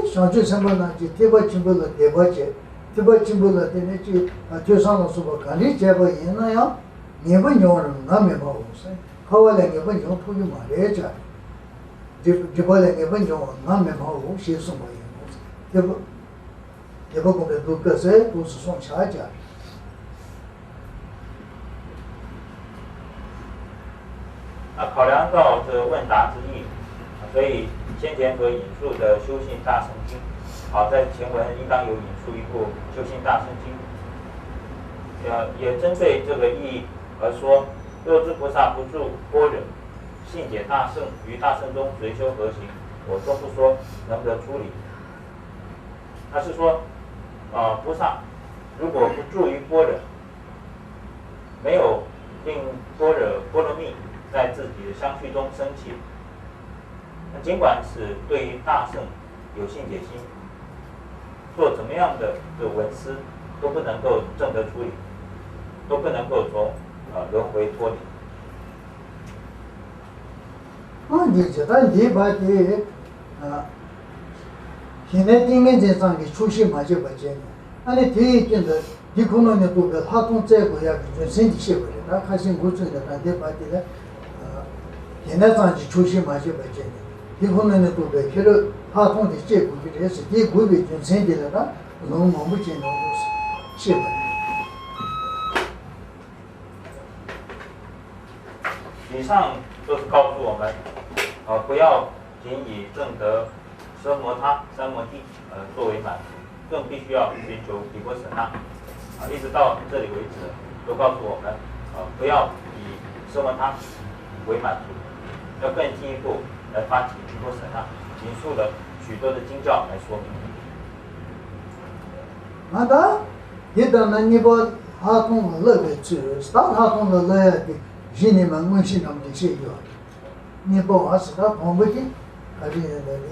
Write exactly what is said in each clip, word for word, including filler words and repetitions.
བྱང་ཆུབ་སེམས་དཔའ་རྣམས་ཀྱིས་ཐེག་པ་ཆེན་པོ་ལ་དད་པ་བྱས། ཐེག་པ་ཆེན་པོ་ལ་བརྟེན་ནས་ཅིག་ཐོས་བསམ་ལ་སོགས་པ་གང་འདྲ་བྱས་པ་ཡིན་ན་ཡང་། ངེས་པ་འབྱུང་བ་རྣམས་ང་མི་སྨྲའོ་ཟེར། འཁོར་བ་ལས་ངེས་པ་འབྱུང་ཐུབ་ཀྱི་མ་རེད་ཅག་སྒྲིབ་སྒྲིབ་པ་ལས་ངེས་པ་འབྱུང་བ་ང་མི་སྨྲའོ་ཞེས་གསུངས་པ་ཡིན་ནོ། ཐེག་པ། ཐེག་པ་སྒོམ་པའི་སྡུག་དཀའ་ཟེར་དུས་སུ་གསུངས་བཞག་ཅག啊，考量到这问答之意，所以先前所引述的修行大乘经，啊，在前文应当有引述一部修行大乘经，呃，也针对这个意义而说，若诸菩萨不住般若，信解大乘，于大乘中随修何行，我终不说，能得出离。他是说，呃，菩萨如果不住于般若，没有令般若波罗蜜在自己的相续中升起，那尽管是对于大乘有信解心，做怎么样的这文思都不能够证得出离，都不能够从呃轮回脱离。ཨ་འདི་ཇི་ལྟར་འདི་བ་དེ། ཨ། ཞི་གནས་ཏིང་ངེ་འཛིན་ཙམ་གྱི་ཆོག་ཤེས་མ་བྱས་པ་བྱས་ནས། ཨ་ནི་དེ་ཡི་རྐྱེན་དུ་འདི་ཁོ་ན་ནས་བཏུབ་པའི་ལྷག་མཐོང་བཙལ་དགོས་ཡག་གི་རྒྱུ་མཚན་དེ་ཤེས་པ་རེད། ད་ཁ་ཤས་འགོ་ཚུགས་ནས་ད་འདི་བ་དེ་ལ། ཨ། ཞི་གནས་ཙམ་གྱི་ཆོག་ཤེས་མ་བྱས་པ་བྱས་ནས་འདི་ཁོ་ན་ནས་བཏུབ་པའི་ཤེས་རབ་ལྷག་མཐོང་དེ་སྐྱེ་དགོས་ཀྱི་རེད་ཟེར། དེ་དགོས་པའི་རྒྱུ་མཚན་དེ་ལ་ད་ལུང་མང་པོ་བྱས་ནས་ཤེས་པ་རེད། 以上都是告诉我们，呃，不要仅以证得奢摩他、三摩地，呃，作为满足，更必须要寻求毗婆舍那。啊，一直到这里为止，都告诉我们，呃，不要以奢摩他为满足，要更进一步来发起毗婆舍那，引述了许多的经教来说明。 ང་ད། དེ་ལྟར་ན་གཉིས་པ་ལྷག་མཐོང་ལ་བསླབ་པའི་ཚུལ། ད་ལྷག་མཐོང་ལ་བསླབ་ཡ་དེ་གཞི་ནས་མ་དངོས་གཞི་རྣམས་ཀྱི་བཤད་རྒྱུ་རེད། གཉིས་པ་བ་ཟེར་ད་དང་པོ་དེ་ག་རེ་ཡིན་ལབ་ན།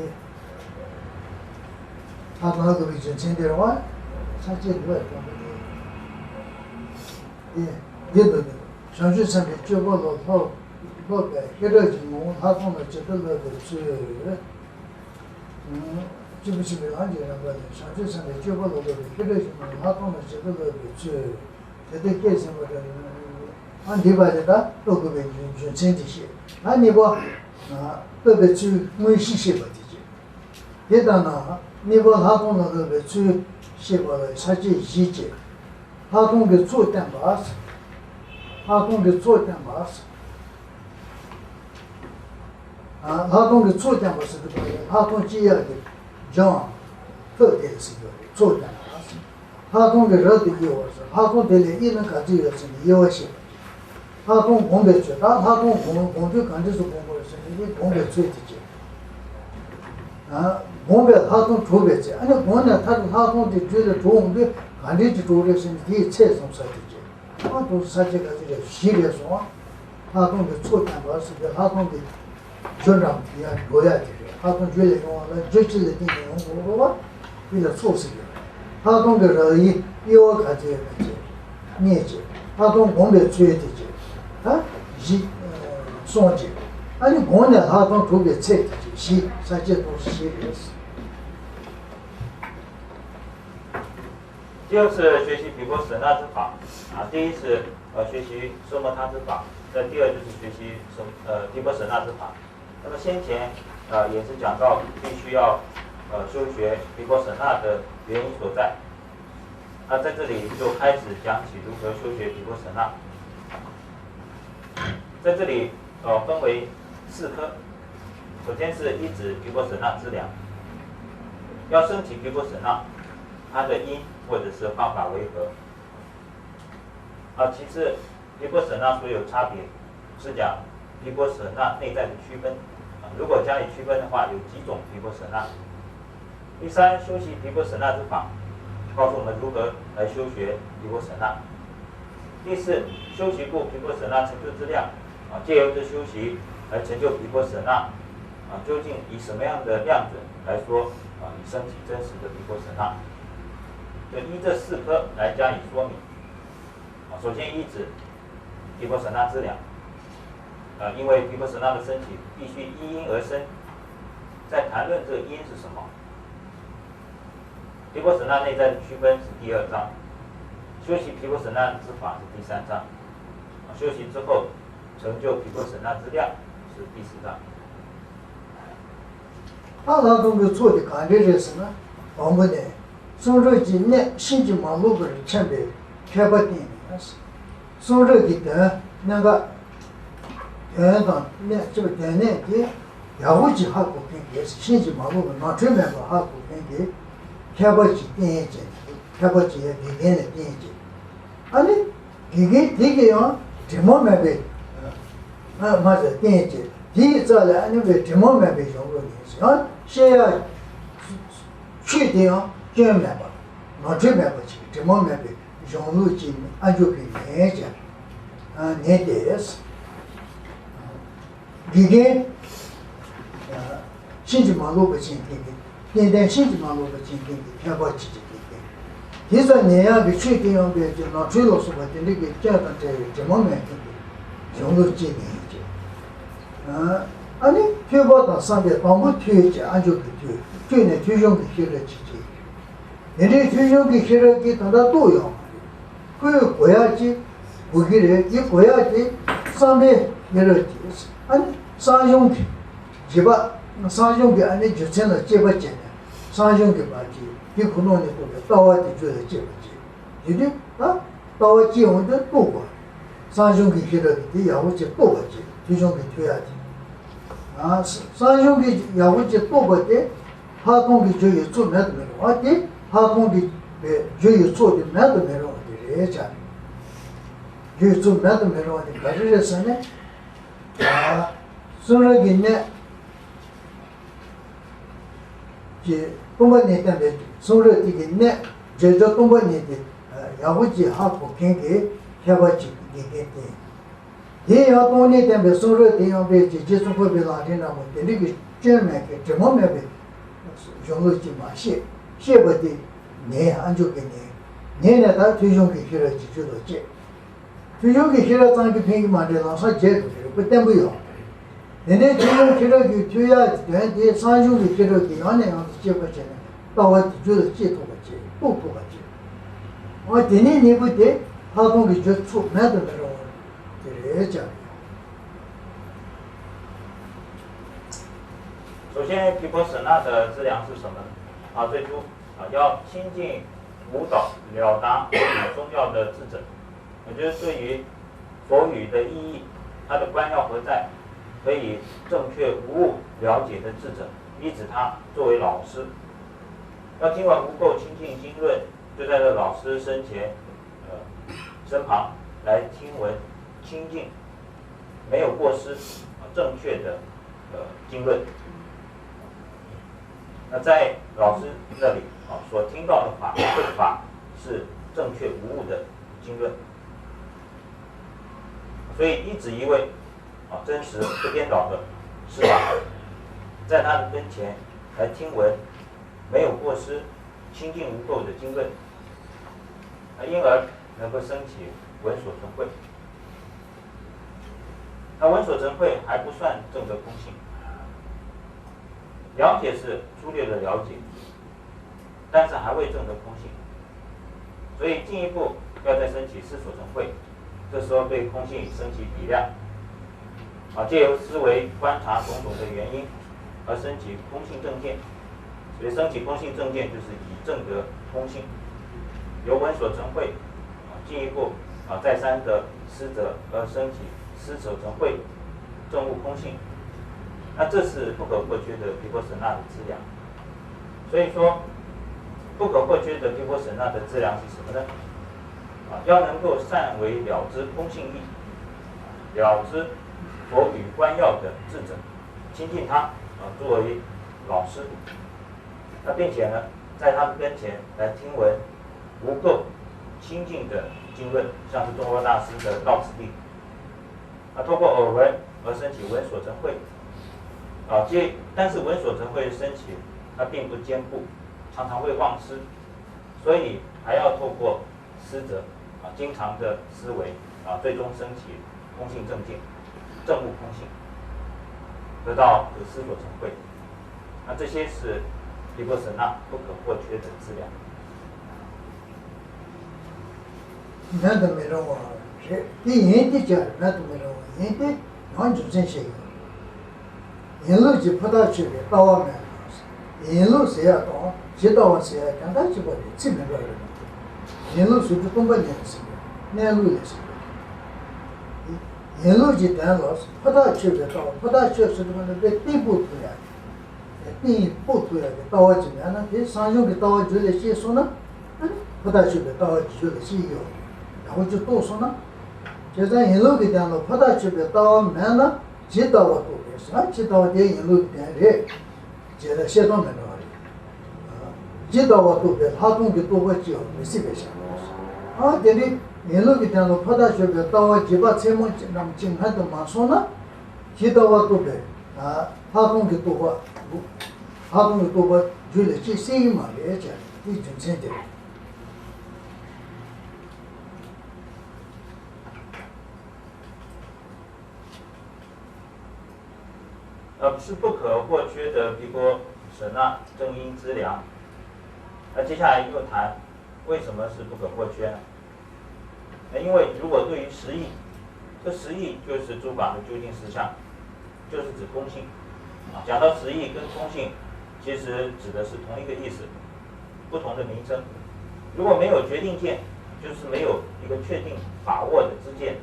ལྷག་མཐོང་ལ་བསླབ་པའི་རྒྱུ་མཚན་དེ་རེད་བ། ས་བཅད་འདི་བ་དང་པོ་དེ། དེ་འདི་འདུག་ནས་བྱང་ཆུབ་སེམས་དཔའི་སྤྱོད་པ་ལ་སློབ་སློབ་པའི་ཤེས་རབ་ཀྱི་ངོ་བོ་ལྷག་མཐོང་ལ་ཇི་ལྟར་བསླབ་པའི་ཚུལ། སྐྱེས་བུ་ཆེན་པོའི་ལམ་གྱི་རིམ་པ་ལས་བྱང་ཆུབ་སེམས་དཔའི་སྤྱོད་པ་ལ་སློབ་པའི་ཤེས་རབ་ཀྱི་ངོ་བོ་ལྷག་མཐོང་ལ་ཇི་ལྟར་བསླབ་པའི་ཚུལ། དེ་ལྟར་སྐད་ཟིན་པ་དང་། ཨ་འདི་བ་ལས་ད་སློབ་དགོས་པའི་རྒྱུ་རྒྱུ་མཚན་དེ་བཤད། ཨ་གཉིས་པ། བསླབ་པའི་ཚུལ་དངོས་གཞི་བཤད་པ་དེ་བྱས། དེ་ལྟར་ན་གཉིས་པ་ལྷག་མཐོང་ལ་བསླབ་པའི་ཚུལ་བཤད་པ་ལ་ས་བཅད་བཞི་བྱས། ལྷག་མཐོང་གི་ཚོགས་བསྟན་པ། ལྷག་མཐོང་གི་ཚོགས་བསྟན་པ། ལྷག་མཐོང་གི་ཚོགས་བསྟན་པ་ཟེར་དུས་ལྷག་མཐོང་སྐྱེ་ཡག་གི་རྒྱུའམ་ཐབས་དེ་ཟེར་རྒྱུ་རེད། ཚོགས་བསྟན་པ། ལྷག་མཐོང་གི་རབ་ཏུ་དབྱེ་བ་ཟེར། ལྷག་མཐོང་དེ་ལས་དབྱེ་ན་ག་ཚོད་ཡོད་ཟེར་ནས་དབྱེ་བ་བཤད་པ། ལྷག་མཐོང་སྒོམ་པའི་ཚུལ། ད་ལྷག་མཐོང་སྒོམ་སྒོམ་དུས་ག་འདྲས་སུ་སྒོམ་དགོས་ཟེར་ནས་དེ་སྒོམ་པའི་ཚུལ་དེ་བྱེད། སྒོམ་པས་ལྷག་མཐོང་གྲུབ་པའི་ཚེ། ཨ་ནི་སྒོམ་ནས་མཐར་ལྷག་མཐོང་དེ་རྒྱུད་ལ་གྲུབ་འོང་དུས་ག་འདྲས་ཀྱི་གྲུབ་རེད་ཟེར་ནས་དེའི་ཚད་བཟུང་ས་དེ་བྱེད། ཨ་དུ་ས་བཅད་ག་ཚོད་རེད། བཞི་རེད་སོང་། ལྷག་མཐོང་གི་ཚོགས་བསྟན་པ་ཟེར་ཏེ་ལྷག་མཐོང་གི་རྒྱུ་འགྲམ་དེ་ཡང་འགྲོ་ཡ་དེ་རེད། ལྷག་མཐོང་རྒྱུད་ལ་ཡོང་བ་ལ་རྒྱུ་ཅི་ལ་བརྟེན་ནས་ཡོང་དགོས་རེད་བ། དེ་ལ་ཚོགས་ཟེར་གྱི་རེད། ལྷག་མཐོང་གི་རབ་དབྱེ་དབྱེ་བ་ག་ཚོད་ཡོད་པ་བྱས། གཉིས་བྱས། ལྷག་མཐོང་སྒོམ་པའི་ཚུལ་དེ་བྱས། ད་བཞི། གསུམ་བྱས། ཨ་ནི་སྒོམ་ནས་ལྷག་མཐོང་གྲུབ་པའི་ཚད་དེ་བྱས། བཞི། ས་བཅད་དུ་བཞི་རེད། 第二是学习毗婆舍那之法啊，第一是呃学习奢摩他之法，那第二就是学习什呃毗婆舍那之法。那么先前呃也是讲到必须要呃修学毗婆舍那的原因所在，那在这里就开始讲起如何修学毗婆舍那。在这里呃分为四科，首先是依止毗婆舍那资粮，要升起毗婆舍那，它的因或者是方法为何？ 啊，其次，毗婆舍那所有差别是讲毗婆舍那内在的区分。啊，如果加以区分的话，有几种毗婆舍那。第三，修习毗婆舍那之法，告诉我们如何来修学毗婆舍那。第四，修习过毗婆舍那成就之量，啊，借由这修习来成就毗婆舍那，啊，究竟以什么样的量准来说，啊，以升起真实的毗婆舍那？就依这四科来加以说明。 啊，首先依止毗婆舍那资粮。呃，因为毗婆舍那的升起必须依因而生，在谈论这个因是什么？毗婆舍那内在的区分是第二章，修习毗婆舍那之法是第三章，修习之后成就毗婆舍那之量是第四章。ད་ལྷག་མཐོང་གི་ཚོགས་དེ་ག་འདྲ་རེད་ཟེར་ན། དང་པོ་ནས་གསུང་རབ་ཀྱི་གནད་ཕྱིན་ཅི་མ་ལོག་པར་མཁྱེན་པའི་མཁས་པ་བསྟེན་ནས། གསུང་རབ་ཀྱི་དོན་གནད་འགག་དོན་དང་གནད་སྤྱོད་དོན་གནད་དེ་ཡག་པོ་ཅིག་ཧ་གོ་མཁན་གྱི་ཕྱིན་ཅི་མ་ལོག་པའི་ནོར་འཁྲུལ་མེད་པར་ཧ་གོ་མཁན་གྱི་མཁས་པ་ཅིག་བསྟེན་བྱས། མཁས་པ་ཅིག་ཡང་དགེ་རྒན་ལ་བསྟེན་བྱས། ཨ་ནི་དགེ་རྒན་དེ་གིས་ཡང་དྲི་མ་མེད་པའི་ང་མ་ཟེར་བསྟེན་བྱས། དེའི་རྩ་ལ་ཨ་ནི་བའི་དྲི་མ་མེད་པའི་གཞུང་ལུགས་ནི་ཡང་བཤད་ཡ་ཆོས་དེ་ཡང་སྐྱོན་མེད་པ། ནོར་འཁྲུལ་མེད་པ་ཅིག་དྲི་མ་མེད་པའི་གཞུང་ལུགས་ཅིག་ཨ་མཆོག་གིས་ཉན་ཅིང་ཉན་ཏེ། དགེ་རྒན་ཕྱིན་ཅི་མ་ལོག་པ་ཅན་མཁན་གྱི། ཏན་ཏན་ཕྱིན་ཅི་མ་ལོག་པ་ཅན་མཁན་གྱི་མཁས་པ་ཅིག་ཅིག་གིས་ཏེ། དེ་ཙམ་ཉན་ཡག་གི་ཆོས་དེ་ཡང་བས་ཀྱི་ནོར་འཁྲུལ་ལ་སོགས་པ་དེ་འདྲ་གི་སྐྱོན་དང་བྲལ་བའི་དྲི་མ་མེད་མཁན་གྱི་གཞུང་ལུགས་ཅིག་ཉན་ཅིང་། ཨ་ནི་ཐོས་པ་དང་བསམ་པས་དང་པོ་ཐོས་ཀྱི་ཨ་མཆོག་གིས་ཐོས། ཐོས་ནས་ཐོས་བྱུང་གི་ཤེས་རབ་ཅིག་སྐྱེས། དེ་འདྲའི་ཐོས་བྱུང་གི་ཤེས་རབ་ཀྱིས་ད་ལྟ་རྟོགས་ཡོད་མ་རེད། ཁོས་གོ་ཡག་ཅིག་གོ་གི་རེད། དེ་གོ་ཡག་དེ་བསམ་པའི་ཤེས་རབ་ཀྱིས། ཨ་ནི་བསམ་བྱུང་གི་རྗེས་དཔག་བསམ་བྱུང་གི་ཨ་ནི་རྒྱུ་མཚན་ལ་དཔྱད་པ་བྱས་ནས་བསམ་བྱུང་གི་བར་གྱི་དེ་ཁོ་ན་ནས་རྟོགས་པའི་ལྟ་བ་དེ་རྒྱུད་ལ་སྐྱེས་པ་ཅིག་དེ་དུས་ད་ལྟ་བ་སྐྱེས་འོང་དུས་རྟོགས་པ། བསམ་བྱུང་གི་ཤེས་རབ་ཀྱིས་དེ་ཡག་པོ་ཅིག་རྟོགས་པ་ཅིག་ཐོས་བྱུང་གི་ཐོས་ཡག་དེ། ཨ་བསམ་བྱུང་གི་ཡག་པོ་ཅིག་རྟོགས་པ་དེ། ལྷག་མཐོང་གི་རྒྱུ་ཡི་ཚོགས་མེད་དུ་མི་རུང་བ་དེ། ལྷག་མཐོང་གི་རྒྱུ་ཡི་ཚོགས་དེ་མེད་དུ་མི་རུང་བ་དེ་རེད་བྱ། རྒྱུ་ཡི་ཚོགས་མེད་དུ་མི་རུང་བ་དེ་ག་རེ་རེད་ཟེར་ན། ཨ་གསུང་རབ་ཀྱི་གནད་ཀྱི་སྟོང་པ་ཉིད་བསྟན་པའི་གསུང་རབ་དེ་གི་གནད་བརྗོད་བྱ་སྟོང་པ་ཉིད་དེ་ཡག་པོ་ཅིག་ཧ་གོ་མཁན་གྱི་མཁས་པ་ཅིག་དགེ་རྒན་བསྟེན། དེ་ཡང་སྟོང་ཉིད་བསྟན་པའི་གསུང་རབ་དེ་ཡང་དཔེ་ཅིག་རྗེ་ཙོང་ཁ་པའི་ལག་ལེན་འདྲ་མོ་དེ་འདྲ་གི་སྐྱོན་མེད་མཁན་དྲི་མ་མེད་པའི་གཞུང་ལུགས་ཅིག་མ་བཤད། བཤད་པ་དེ་ཉན། ཨ་མཆོག་གིས་ཉན། ཉན་ནས་ད་ཐོས་བྱུང་གི་ཤེས་རབ་ཀྱི་རྒྱུད་ལ་སྐྱེས། ཐོས་བྱུང་གི་ཤེས་རབ་ཙམ་གྱིས་ཕན་གྱི་མ་རེད། ལམ་སང་རྒྱས་འགྲོ་གི་རེད། ཁོ་བརྟན་པོ་ཡོད་རེད། དེ་ནས་ཐོས་བྱུང་ཤེས་རབ་ཀྱི་ཐོས་ཡག་གི་དོན་དེ་བསམ་བྱུང་གི་ཤེས་རབ་ཀྱིས་ཡང་ནས་ཡང་དུ་དཔྱད་པ་བྱས་ནས་ལྟ་བ་དེ་རྒྱུད་ལ་སྐྱེ་ཐུབ་པ་བྱེད། རྟོགས་ཐུབ་པ་བྱེད། འོ་དེ་ནས་གཉིས་པོ་དེ་ལྷག་མཐོང་གི་རྒྱུ་ཚོགས་མེད་དུ་མི་རུང་བ་དེ་རེད་བྱ། 首先，毗婆舍那的资粮是什么呢？啊，最初啊，要亲近舞蹈、了达佛语宗教的智者，也就是对于佛语的意义、它的关要何在，可以正确无误了解的智者，依止他作为老师。要听闻无垢清净经论，就在这老师身前，呃，身旁来听闻清净、没有过失、啊正确的呃经论。那在老师那里啊，所听到的法，这个法是正确无误的经论。所以依止一位啊，真实不颠倒的师长，在他的跟前来听闻没有过失、清净无垢的经论，啊，因而能够升起闻所成慧。那闻所成慧还不算证得空性，了解是粗略的了解，但是还未证得空性，所以进一步要再升起思所成慧，这时候对空性升起比量，啊，借由思维观察种种的原因，而升起空性正见。所以升起空性正见就是以证得空性，由闻所成慧，啊，进一步啊再三的思者而升起思所成慧，证悟空性。那这是不可或缺的毗婆舍那的资粮。所以说，不可或缺的毗婆舍那的资粮是什么呢？啊，要能够善为了知空性义，了知佛语观要的智者，亲近他，啊，作为老师。那并且呢，在他们跟前来听闻无垢清净的经论，像是宗喀巴大师的《到此地》。那通过耳闻而升起闻所成慧。啊，这但是闻所成慧的升起，它并不坚固，常常会忘失，所以还要透过思者啊，经常的思维啊，最终升起空性正见，证悟空性，得到思所成慧。那这些是毗婆舍那不可或缺的资粮。མེད་དུ་མི་རུང་བ་རེད། དེ་ཡིན་ཏེ་ཀྱང་མེད་དུ་མི་རུང་བ་ཡིན་ཏེ་ཡང་རྒྱུ་མཚན་ཞིག་ཡོད། ཡིན་ལུགས་ཀྱི་ཕུ་ཐག་ཆོད་པའི་ལྟ་བ་མེད་ན། ཡིན་ལུགས་ཟེར་ཡ་དང་ཇི་ལྟ་བ་ཟེར་ཡ་གང་ལྟར་གཅིག་པ་རེད། ཚིག་མི་འདྲ་བ་རེད་མ་གཏོགས། ཡིན་ལུགས་ཟེར་དུས་སྟོང་པ་ཉིད་ལ་ཟེར་གྱི་རེད། གནས་ལུགས་ལ་ཟེར་གྱི་རེད། ཡིན་ལུགས་ཀྱི་དོན་ལ་ཕུ་ཐག་ཆོད་པའི་ལྟ་བ། ཕུ་ཐག་ཆོད་ཟེར་དུས་ག་ནས་དཔེ་གཏིང་སྤོ་ཐུབ་ཡ་རེད། གཏིང་སྤོ་ཐུབ་ཡ་གི་ལྟ་བ་ཅིག་མེད་ན། དེ་སངས་རྒྱས་ཀྱི་ལྟ་བ་རྒྱུད་ལ་སྐྱེས་སོང་ན། ཨ་ནི་ཕུ་ཐག་ཆོད་པའི་ལྟ་བ་རྒྱུད་ལ་སྐྱེས་ཡོད་རེད། ཡག་པོ་ཅིག་རྟོགས་སོང་ན། བྱས་ཙང་ཡིན་ལུགས་ཀྱི་དོན་ལ་ཕུ་ཐག་ཆོད་པའི་ལྟ་བ་མེད་ན་ཇི་ལྟ་བ་རྟོགས་པས་ཟེར་ན། ཇི་ལྟ་བ་དེ་ཡིན་ལུགས་ཀྱི་དོན་རེད། ཅེས་ལ་བཤད་སྟངས་མི་འདྲ་བ་རེད། ཇི་ལྟ་བ་རྟོགས་པས་ལྷག་མཐོང་གི་རྟོགས་པ་སྐྱེ་བ་མི་སྲིད་པའི་ཕྱིར་རོ། ཨ་དེ་འདྲའི་ཡིན་ལུགས་ཀྱི་དོན་ལ་ཕུ་ཐག་ཆོད་པའི་ལྟ་བ་རྒྱུད་པ་ཚད་མ་ཅན་རྣམས་ཅིག་སྔོན་དུ་མ་སོང་ན། ཇི་ལྟ་བ་རྟོགས་པའི་ལྷག་མཐོང་གི་རྟོགས་པ། ལྷག་མཐོང་གི་རྟོགས་པ་རྒྱུད་ལ་སྐྱེ་སྲིད་ཀྱི་མ་རེད་ཅེས་དེའི་རྒྱུ་མཚན་དེ་རེད། ཨ། 是不可或缺的 Vipassana 正因资粮。那接下来又谈为什么是不可或缺呢？那因为如果对于实义，这实义就是诸法的究竟实相，就是指空性。啊，讲到实义跟空性，其实指的是同一个意思，不同的名称。如果没有决定见，就是没有一个确定把握的知见，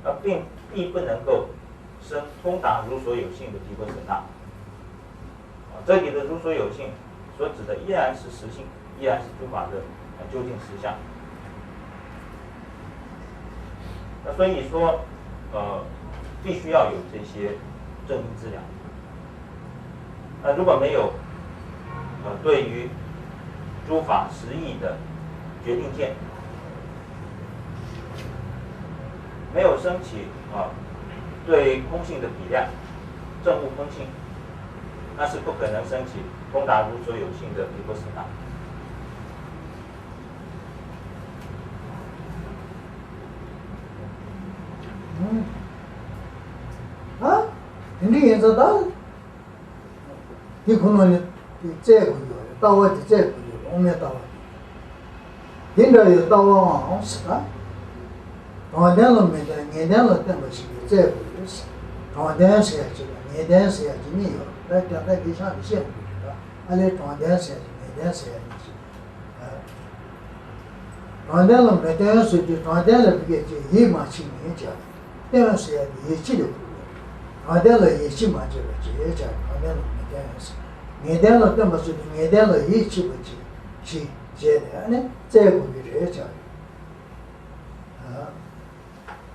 那并必不能够生通达如所有性的 Vipassana。啊，这里的如所有性所指的依然是实性，依然是诸法的，呃，究竟实相。那所以说，呃，必须要有这些正因资粮。那如果没有，呃，对于诸法实义的决定见，没有升起，啊，对空性的比量，证悟空性，那是不可能升起通达如所有性的 Vipassana。 ཨ། དེ་འདྲ་ཡིན་ཙང་ད། དེ་ཁོ་ན་ནི་དེ་བཙལ་དགོས་ཡོད་རེད། ལྟ་བ་དེ་བཙལ་དགོས་ཡོད་རེད། དབུ་མའི་ལྟ་བ་དེ། དེ་འདྲ་ཡི་ལྟ་བའང་ཟེར་ན། དྲང་དོན་ལ་མི་ལྟོས་ངེས་དོན་ལ་ལྟོས་པ་ཞིག་གིས་བཙལ་དགོས་རེད། དྲང་དོན་ཟེར་ཡ་ཅིག་དང་ངེས་དོན་ཟེར་ཡ་ཅིག་གཉིས་ཡོད་རེད། ད་ཀྱང་ད་དེ་ཤག་ནས་བཤད་དགོས་རེད། ད་ཨ་ལས་དྲང་དོན་ཟེར་ཡ་ཅིག་ངེས་དོན་ཟེར་ཡ་གཉིས་ཤིག་དྲང་དོན་ལ་མི་ལྟོས་ཟེར་དུས་དྲང་དོན་ལ་བི་གས་ཀྱི་ཡིད་མ་ཆེས་ངེས་ཀྱང་། ལྟོས་ཟེར་ཡ་དེ་ཡིད་ཆེས་ལ་གོ་དགོས། དྲང་དོན་ལ་ཡིད་ཆེས་མ་བྱས་པ་བྱས་ཀྱང་དྲང་དོན་ལ་མི་ལྟོས་ཟེར། ངེས་དོན་ལ་ལྟོས་པ་ཟེར་དུས་ངེས་དོན་ལ་ཡིད་ཆེས་པ་བྱས་ཤིག་བྱས་ནས་ཨ་ནི་བཙལ་དགོས་ཀྱི་རེད་ཀྱང་།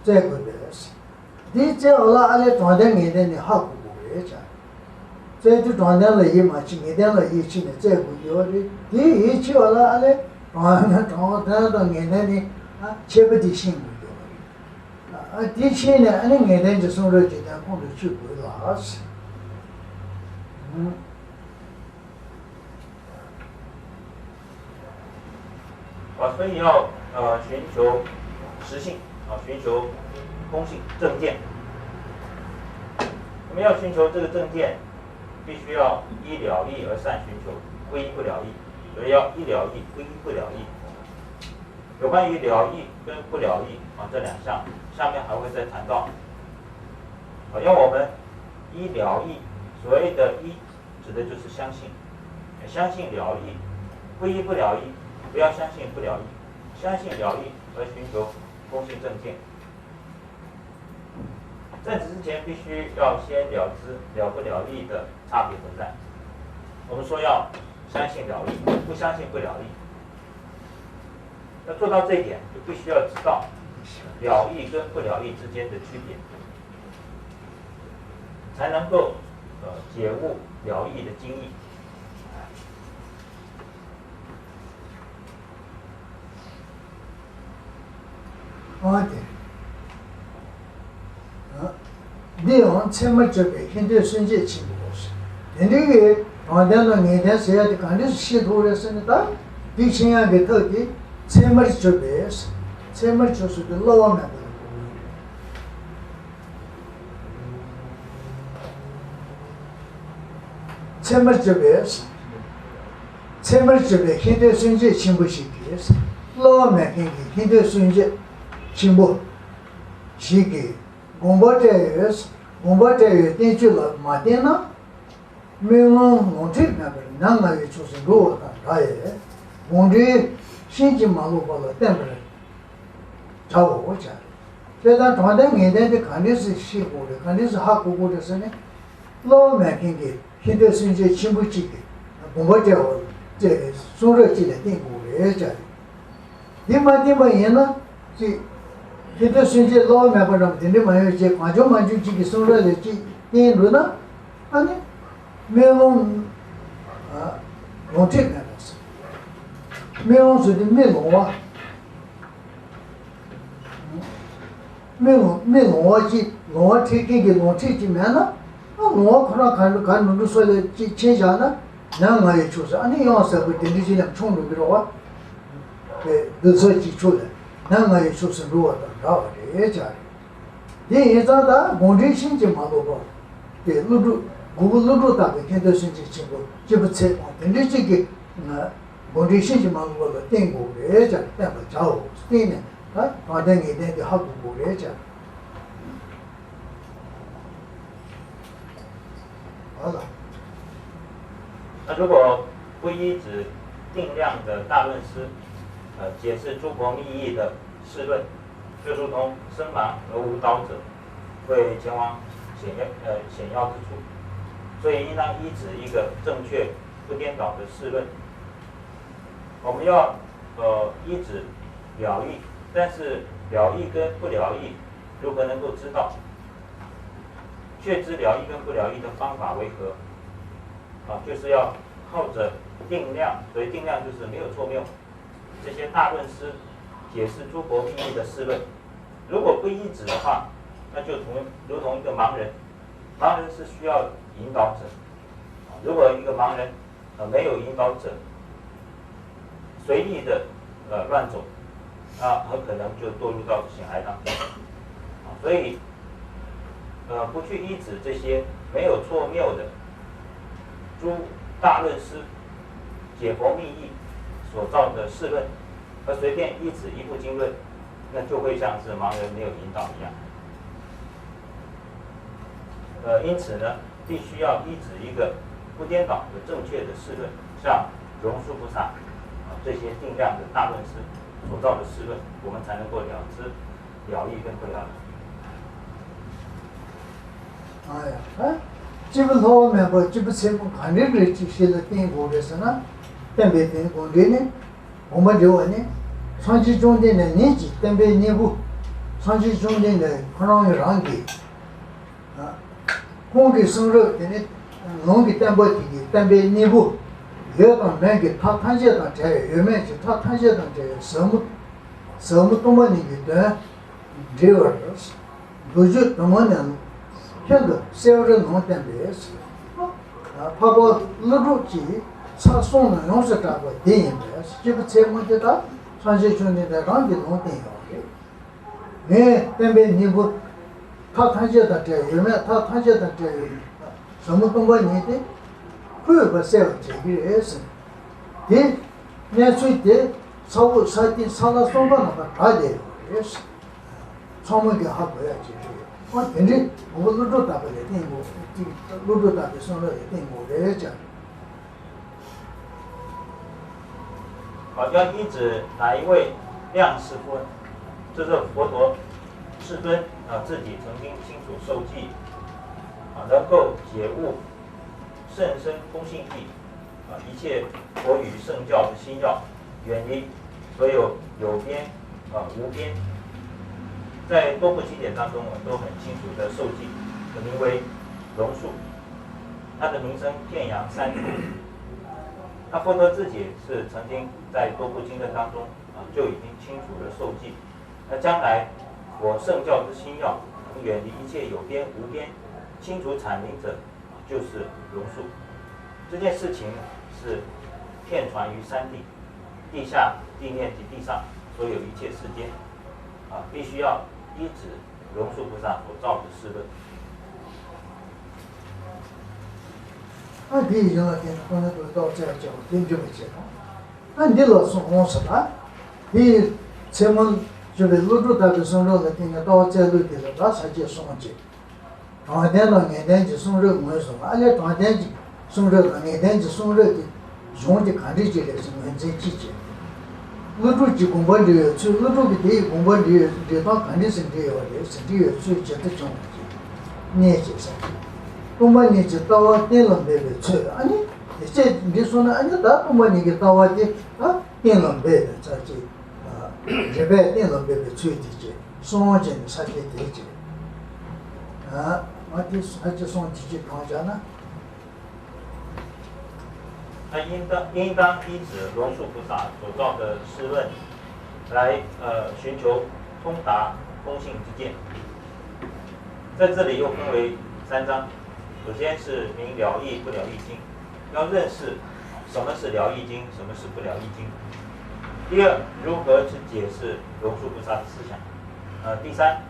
བཙལ་དགོས་པས། འདིའི་བཙལ་བ་ལ་ཨ་ལས་དྲང་དོན་ངེས་དོན་ནི་ཧ་གོ་དགོས་རེད་ཀྱང་། བཙལ་དུས་དྲང་དོན་ལ་ཡིད་མ་ཆེས་ངེས་དོན་ལ་ཡིད་ཆེས་ནས་བཙལ་དགོས་ཡོད་རེད། དེ་ཡིད་ཆེས་པ་ལ་ཨ་ལས་དྲང་དྲང་དོན་དང་ངེས་དོན་ནི་ཨ་ཁྱད་པར་དེ་ཤེས་དགོས་ཡོད་རེད། ཨ་དེ་ཤེས་ནས་ཨ་ནི་ངེས་དོན་གྱི་གསུང་རབ་ཀྱི་དོན་ཁོང་དུ་ཆུད་དགོས་ལ། 啊，所以要，呃，寻求实性，啊，寻求空性正见。那么要寻求这个正见，必须要依了义而善寻求，不依不了义。所以要依了义，不依不了义。有关于了义跟不了义，啊，这两项，下面还会再谈到。啊，因为我们依了义，所谓的依，指的就是相信，相信了义，不依不了义，不要相信不了义，相信了义而寻求空性正见。在此之前，必须要先了知了不了义的差别所在。我们说要相信了义，不相信不了义。要做到这一点，就必须要知道了义跟不了义之间的区别，才能够，呃，解悟了义的精义。 ཨ་དེ། འདི་ཡང་ཚད་མར་གྱུར་པའི་ཤེས་འདོད་སེམས་བསྐྱེད་ཆེན་པོ། དེ་འདྲའི་གི་དྲང་དོན་དང་ངེས་དོན་ཟེར་ཡ་དེ་ག་འདྲས་སེ་ཤེས་ཐུབ་རེད་ཟེར་ན། ད་འདི་ཤེས་ཡ་གི་ཐབས་དེ་ཚད་མར་གྱུར་པའི། ཚད་མར་གྱུར་ཟེར་དུས་སླུ་བ་མེད་པ་ལ་གོ་དགོས་རེད། ཚད་མར་གྱུར་པའི། ཚད་མར་གྱུར་པའི་ཤེས་འདོད་སེམས་བསྐྱེད་ཆེན་པོ་ཞིག་གིས། བསླབ་པ་མེད་མཁན་གྱི་ཧིན་དུ་སུན་ཅན་ཆེན་པོ་ཞིག་གིས་དགོངས་པ་བཀྲལ་ཡོད། དགོངས་པ་བཀྲལ་ཡོད་བསྟན་བཅོས་ལ་མ་བརྟེན་ན། སྨོན་ལམ་ལོངས་སྤྱོད་མེད་པར་ནམ་ང་བའི་ཕྱོགས་སུ་འགྲོ་བ་དང་འདྲ་བས། དགོངས་འགྲེལ་ཕྱིན་ཅི་མ་ལོག་པ་ལ་བརྟེན་པར་བྱའོ་ཞེས། དེ་ལྟར་དྲང་བདེན་ངེས་བདེན་དེ་ག་འདྲས་སེ་ཤེས་དགོས་རེད། ག་འདྲས་སེ་ཧ་གོ་དགོས་རེད་ཟེར་ནས། བསླབ་པ་མེད་མཁན་གྱི་ཧིན་དུ་སུན་ཅན་ཆེན་པོ་གཅིག་གིས་དགོངས་པ་བཀྲལ་བ་བཀྲལ་བའི་གསུང་རབ་གཅིག་ལ་བརྟེན་དགོས་རེད་ཅེས། དེ་མ་བརྟེན་པ་ཡིན་ན་ཅིག་ཧིན་དུ་སུན་ཅན་བསླབ་པ་མེད་པ་རྣམས་དེ་འདྲ་མ་ཡོང་བྱས། གང་བྱུང་མང་བྱུང་གཅིག་གི་གསུང་རབ་ལ་གཅིག་བརྟེན་འགྲོ་ན། ཨ་ནི་སྨོན་ལམ་ལོངས་སྤྱོད་མེད་པ་ཟེར། སྨོན་ལམ་ཟེར་དུས་མི་ལོང་བ། མི་ལོང་མི་ལོང་བ་ཅིག་ལོང་བ་ཁྲིད་མཁན་གྱི་ལོངས་སྤྱོད་ཅིག་མེད་ན། ཨ་ལོང་བ་ཁོ་རང་ག་ག་འགྲོ་འགྲོ་སོ་ལས་ཅིག་ཕྱིན་བཞག་ན། ནམ་ང་བའི་ཕྱོགས་སུ། ཨ་ནི་ཡང་ཟེར་བ་དེ་འདྲ་ཅིག་ལ་མཆོང་འགྲོ་གི་རེད་བ། དེ་སྡུག་ཚ་ཅིག་ཕྱོགས་ལ་ནམ་ང་བའི་ཕྱོགས་སུ་འགྲོ་བ་དང་འདྲ་བ་རེད་ཅེས་རེད། དེ་ཡིན་ཙང་ད་དགོངས་འགྲེལ་ཕྱིན་ཅི་མ་ལོག་པ། དེ་ཀླུ་སྒྲུབ་མགོན་པོ་ཀླུ་སྒྲུབ་དག་པའི་ཁེངས་དོན་སུན་ཅན་ཆེན་པོ་སྐྱེས་བུ་ཚེ་དཔག་དེ་འདྲའི་གཅིག་གིས་དགོངས་འགྲེལ་ཕྱིན་ཅི་མ་ལོག་པ་ལ་བརྟེན་དགོས་རེད་ཅེས་བསྟན་པར་བྱའོ། བརྟེན་ནས་ད་དྲང་བདེན་ངེས་བདེན་དེ་ཧ་གོ་དགོས་རེད་ཅེས། 好了。 那如果不依止定量的大论师，呃，解释诸佛密意的世论，就如同身盲而无导者，会前往险要呃险要之处。所以应当依止一个正确不颠倒的世论。我们要呃依止了义，但是了义跟不了义如何能够知道？确知了义跟不了义的方法为何？啊，就是要靠着定量，所以定量就是没有错谬。这些大论师解释诸佛密意的世论，如果不依止的话，那就同如同一个盲人，盲人是需要引导者。如果一个盲人呃没有引导者，随意的呃乱走，那很可能就堕入到险崖当中。所以呃不去依止这些没有错谬的诸大论师解佛密意所造的世论，而随便依止一部经论，那就会像是盲人没有引导一样。呃，因此呢，必须要依止一个不颠倒的正确的世论，像龙树菩萨啊这些定量的大论师所造的世论，我们才能够了知了义跟不了义。 ཨ་ཡ། ཨ། སྐྱེས་བུ་ལྷག་པ་མེད་པ་སྐྱེས་བུ་ཚད་མ་ག་འདྲའི་རིགས་ཅིག་ཞིག་ལ་བརྟེན་དགོས་རེད་ཟེར་ན། བསྟན་པའི་དེ་དགོངས་འགྲེལ་ནི། དགོངས་པ་འགྲེལ་བ་ནི། སངས་རྒྱས་བཅོམ་ལྡན་འདས་ཉིད་ཀྱི་བསྟན་པའི་སྙིང་པོ། སངས་རྒྱས་བཅོམ་ལྡན་འདས་ཁོ་རང་གི་རང་གི། ཨ། ཁོང་གི་གསུང་རབ་དེ་ནི། ལུང་གི་བསྟན་པ་དེ་གི་བསྟན་པའི་སྙིང་པོ། ཡོད་དང་མེད་ཀྱི་མཐའ་ཐམས་ཅད་དང་བྲལ་བའི། ཡོད་མེད་ཀྱི་མཐའ་ཐམས་ཅད་དང་བྲལ་བའི་ཟབ་མོ། ཟབ་མོ་སྟོང་པ་ཉིད་ཀྱི་དོན། འགྲེལ་བར། མདོ་རྒྱུད་དུ་མ་ནས་ཤིན་ཏུ་གསལ་བར་ལུང་བསྟན་པས། འཕགས་པ་ཀླུ་སྒྲུབ་ཀྱིས་ཚར་གསུམ་ལ་ཡོངས་སུ་གྲགས་པ་འདི་ཡིན་པས། སྐྱེས་བུ་ཚད་མ་དེ་དག་སངས་རྒྱས་བཅོམ་ལྡན་འདས་རང་གིས་ལུང་བསྟན་ཡོད་རེད། ངས་བསྟན་པའི་སྙིང་པོ་མཐའ་ཐམས་ཅད་དང་བྲལ་བའི། ཡོད་མེད་མཐའ་ཐམས་ཅད་དང་བྲལ་བའི་ཟབ་མོ་སྟོང་པ་ཉིད་དེ་ཁོའི་བ་གསལ་བར་བྱེད་ཀྱི་རེད་ཟེར། དེ་གནས་ཚུལ་དེ་ས་འོག་ས་སྟེང་ས་བླ་གསུམ་ཀ་ནང་ལ་གྲགས་བསྡད་ཡོད་རེད། ཚང་མ་གིས་ཧ་གོ་ཡ་ཅིག་རེད། ཨོ་དེ་འདྲའི་མགོན་པོ་ཀླུ་སྒྲུབ་དག་པ་ལ་བརྟེན་དགོས། ཀླུ་སྒྲུབ་དག་པའི་གསུང་རབ་ལ་བརྟེན་དགོས་རེད་ཅེས། 好像依止哪一位量师傅，就是佛陀世尊啊，自己曾经亲手授记啊，能够解悟甚深空性寂啊，一切佛语圣教的心要，远离所有有边啊无边。在多部经典当中啊，都很清楚的授记，名为龙树，他的名声遍扬三途。那佛陀自己是曾经在多部经论当中啊，就已经清楚的授记。那将来我圣教之心要，能远离一切有边无边，清除惨名者，就是龙树。这件事情是遍传于三地，地下、地面及地上所有一切世间，啊，必须要依止龙树菩萨所造的世论。 ཨ་དེ་ཡི་ཡིན་ལ་བརྟེན་ནས་ཁོ་ན་དུ་ཏོག་ཙམ་བྱས་པ་དེ་འགྲིག་པ་བྱེད་དང་། ཨ་འདི་ལ་སོང་འོང་ཟེར་ལ། དེ་ཡི་ཚེ་སྔོན་བྱོན་པའི་ཀླུ་སྒྲུབ་དག་པའི་གསུང་རབ་ལ་བརྟེན་ནས་ལྟ་བ་རྩལ་ལུགས་དེ་ལ་བདག་ཕྱག་རྒྱས་གསུངས་ཀྱི། དྲང་བདེན་དང་ངེས་གཏན་གྱི་གསུང་རབ་ངོས་བཟུང་བ། ཨ་ལས་དྲང་བདེན་གྱི་གསུང་རབ་དང་ངེས་གཏན་གྱི་གསུང་རབ་དེ་གཞུང་དེ་ག་འདྲ་ཅིག་རེད་ཟེར་ངོས་འཛིན་ཅིག་བྱས། ཀླུ་སྒྲུབ་ཀྱི་དགོངས་པ་འགྲེལ་བའི་ཚུལ། ཀླུ་སྒྲུབ་ཀྱིས་དེ་ཡི་དགོངས་པ་འགྲེལ་བའི་འགྲེལ་སྟངས་ག་འདྲ་ཟེར་འགྲེལ་ཡོད་རེད་ཟེར་འགྲེལ་བའི་ཚུལ་ཇི་ལྟར་བྱུང་བ་ཅིག་གནས་ཅེས་ཟེར། སྟོང་པ་ཉིད་ཀྱི་ལྟ་བ་གཏན་ལ་འབེབས་པའི་ཚུལ། ཨ་ནི་དེ་ཚེ་འདི་སོང་ན་ཨ་ནི་ད་སྟོང་པ་ཉིད་ཀྱི་ལྟ་བ་དེ་ད་གཏན་ལ་འབེབས་པའི་ཚར་གཅིག་རེད་པས། གཏན་ལ་འབེབས་པའི་ཚུལ་དེ་གཅིག་གསུངས་བྱས་ནས་ས་སྐྱའི་དེ་གཅིག་ཨ་མ་དེ་ས་སྐྱ་སོང་དེ་གཅིག་གང་བྱ་ན། 他应当应当依止龙树菩萨所造的诗论来呃寻求通达空性之见。在这里又分为三章，首先是明了义不了义经，要认识什么是了义经，什么是不了义经。第二，如何去解释龙树菩萨的思想。呃，第三，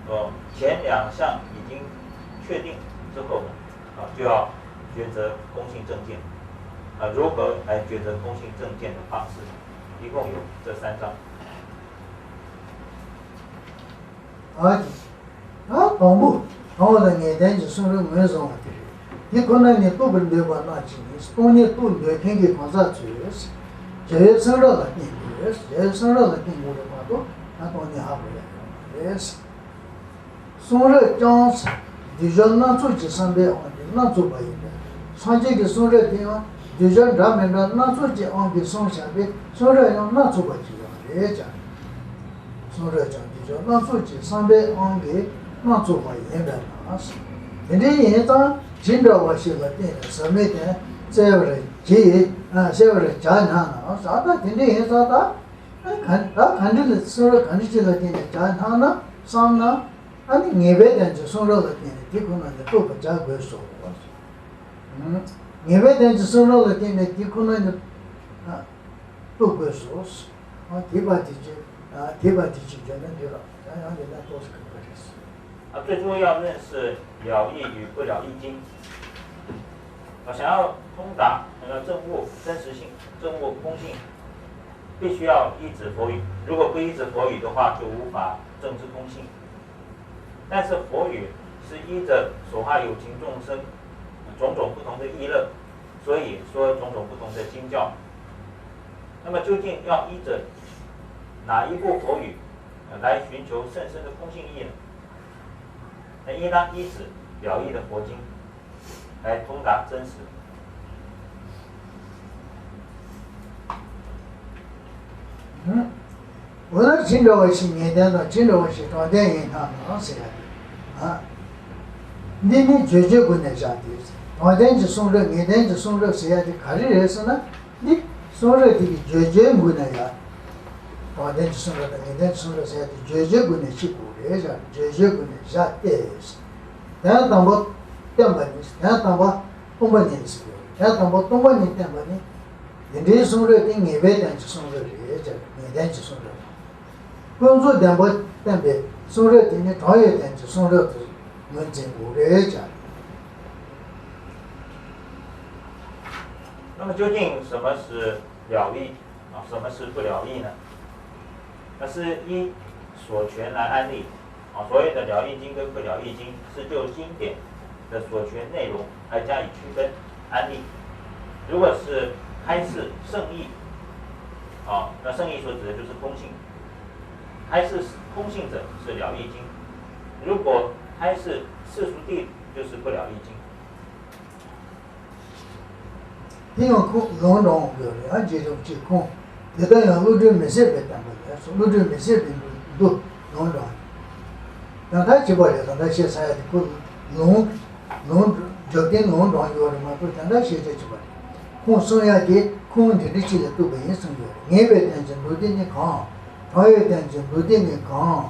呃，前两项已经确定之后呢，啊，就要抉择空性正见。啊，如何来抉择空性正见的方式，一共有这三章。 ཨ་ཅི། ཨ་དང་པོ། དང་པོ་ལ་ངེས་གཏན་གྱི་གསུང་རབ་ངོས་བཟུང་བ་དེ་རེད། དེ་ཁོ་ན་ཉིད་རྟོགས་པར་འདོད་པ་རྣམས་ཀྱིས་ནི། སྟོང་ཉིད་རྟོགས་འདོད་མཁན་གྱི་གང་ཟག་ཚོས། རྒྱལ་བའི་གསུང་རབ་ལ་བརྟེན་དགོས། རྒྱལ་བའི་གསུང་རབ་ལ་བརྟེན་དགོས་རེད་མ་གཏོགས་ད་སྟོང་ཉིད་ཧ་གོ་ཡ་ཡོད་མ་རེད། གསུང་རབ་ཀྱང་། འདོད་སྦྱོར་སྣ་ཚོགས་ཀྱི་བསམ་པའི་དབང་གིས་སྣ་ཚོགས་པ་ཡིན་པས། སངས་རྒྱས་ཀྱི་གསུང་རབ་དེ་ཡང་འདོད་སྦྱོར་འདྲ་མི་འདྲ་སྣ་ཚོགས་ཀྱི་དབང་གིས་གསུངས་བཞག་པའི་གསུང་རབ་ཡང་སྣ་ཚོགས་པ་ཅིག་ཡང་རེད་ཀྱང་། གསུང་རབ་ཀྱང་འདོད་སྦྱོར་སྣ་ཚོགས་ཀྱི་བསམ་པའི་དབང་གིས་སྣ་ཚོགས་པ་ཡིན་པས་ན། དེ་འདྲ་ཡིན་ཙང་ཇི་འདྲ་བ་ཞིག་ལ་བརྟེན་ནས་ཟབ་མོའི་དོན་གསལ་བར་བགྱི། ཨ་གསལ་བར་བྱ་སྙམ་ན། ད་དེ་འདྲ་ཡིན་ཙང་ད་ག་ད་ག་འདྲ་ལ་གསུང་རབ་ག་འདྲ་ཅིག་ལ་བརྟེན་ནས་བྱ་སྙམ་ན་བསམ་ན། ཨ་ནི་ངེས་པའི་དོན་གྱི་གསུང་རབ་ལ་བརྟེན་ནས་དེ་ཁོ་ན་ནི་རྟོགས་པར་བྱ་དགོས་སོ། ངེས་པའི་དོན་གྱི་གསུང་རབ་ལ་བརྟེན་ནས་དེ་ཁོ་ན་ནི་རྟོགས་དགོས་སོ། དེ་བ་དེ་ཅི་དེ་བ་དེ་ཅི་བརྗོད་ན་འདི་ར་ཡང་ཡང་ཡིན་ན་རྟོགས་སུ་གི་རེད། 啊，最终要认识了义与不了义经。啊，想要通达，想要证悟真实性、证悟空性，必须要依止佛语。如果不依止佛语的话，就无法证知空性。但是佛语是依着所化有情众生种种不同的意乐，所以说种种不同的经教。那么究竟要依着哪一部佛语，呃，来寻求甚深的空性意呢？那应当依止了义的佛经来通达真实。 འོ་ན་ཇི་འདྲ་བ་ཞིག་ངེས་གཏན་དང་ཇི་འདྲ་བ་ཞིག་དྲང་གཏན་ཡིན་སྙམ་ན་ཟེར་ཡ་དེ། ཨ། འདི་ནི་བརྗོད་བྱའི་སྒོ་ནས་བཞག་སྟེ། དྲང་གཏན་གྱི་གསུང་རབ་ངེས་གཏན་གྱི་གསུང་རབ་ཟེར་ཡ་དེ་ག་རེ་རེད་ཟེར་ན། འདི་གསུང་རབ་དེ་གི་བརྗོད་བྱའི་སྒོ་ནས་ཡ། དྲང་གཏན་གྱི་གསུང་རབ་དང་ངེས་གཏན་གྱི་གསུང་རབ་ཟེར་ཡ་དེ་བརྗོད་བྱའི་སྒོ་ནས་ཤེས་དགོས་རེད་བཞག་བརྗོད་བྱའི་སྒོ་ནས་བཞག་སྟེ། དོན་དམ་པ་བསྟན་པ་ནི་དོན་དམ་པ་སྟོང་པ་ཉིད་ཟེར་གྱི་ཡོད་རེད། དོན་དམ་པ་སྟོང་པ་ཉིད་བསྟན་པ་ནི། དེ་འདྲའི་གསུང་རབ་དེ་ངེས་པའི་དོན་གྱི་གསུང་རབ་རེད་ཅེས་ངེས་གཏན་གྱི་གསུང་རབ་དང་། ཀུན་རྫོབ་བདེན་པ་བསྟན་པའི་གསུང་རབ་དེ་ནི་དྲང་བའི་དོན་གྱི་གསུང་རབ་ཏུ་ངོས་འཛིན་དགོས་རེད་ཅེས། 那么究竟什么是了义啊？什么是不了义呢？那是依所全来安立啊。所谓的了义经跟不了义经，是就经典的所全内容来加以区分安立。如果是开示圣义啊，那圣义所指的就是空性，开示空性者是了义经。如果开示世俗谛，就是不了义经。 དེ་ཡང་ཁོང་ལུང་དྲངས་ཡོད་རེད། ཨ་རྗེ་རིན་པོ་ཆེ་ཁོང་དེ་ལྟར་ཡང་བློ་གྲོས་མི་ཟད་པའི་བསྟན་པ་ལས་སོ། བློ་གྲོས་མི་ཟད་པའི་མདོ་ལུང་དྲངས་ཡོད། ད་ལྟ་བྱས་པ་རེད། ད་ལྟ་བཤད་ས་ཡ་དེ་ཁོ་ལུང་ལུང་འཇོག་རྟེན་ལུང་དྲངས་ཡོད་རེད་མ་གཏོགས་ད་ལྟ་བཤད་བྱ་བྱས་པ་རེད། ཁོང་གསུང་ཡ་དེ་ཁོང་འདི་འདྲ་ཅིག་ལ་གཏུགས་པ་ཡིན་གསུངས་ཡོད་རེད། ངེས་པའི་དོན་གྱི་མདོ་སྡེ་ནི་གང་། དྲང་བའི་དོན་གྱི་མདོ་སྡེ་ནི་གང་།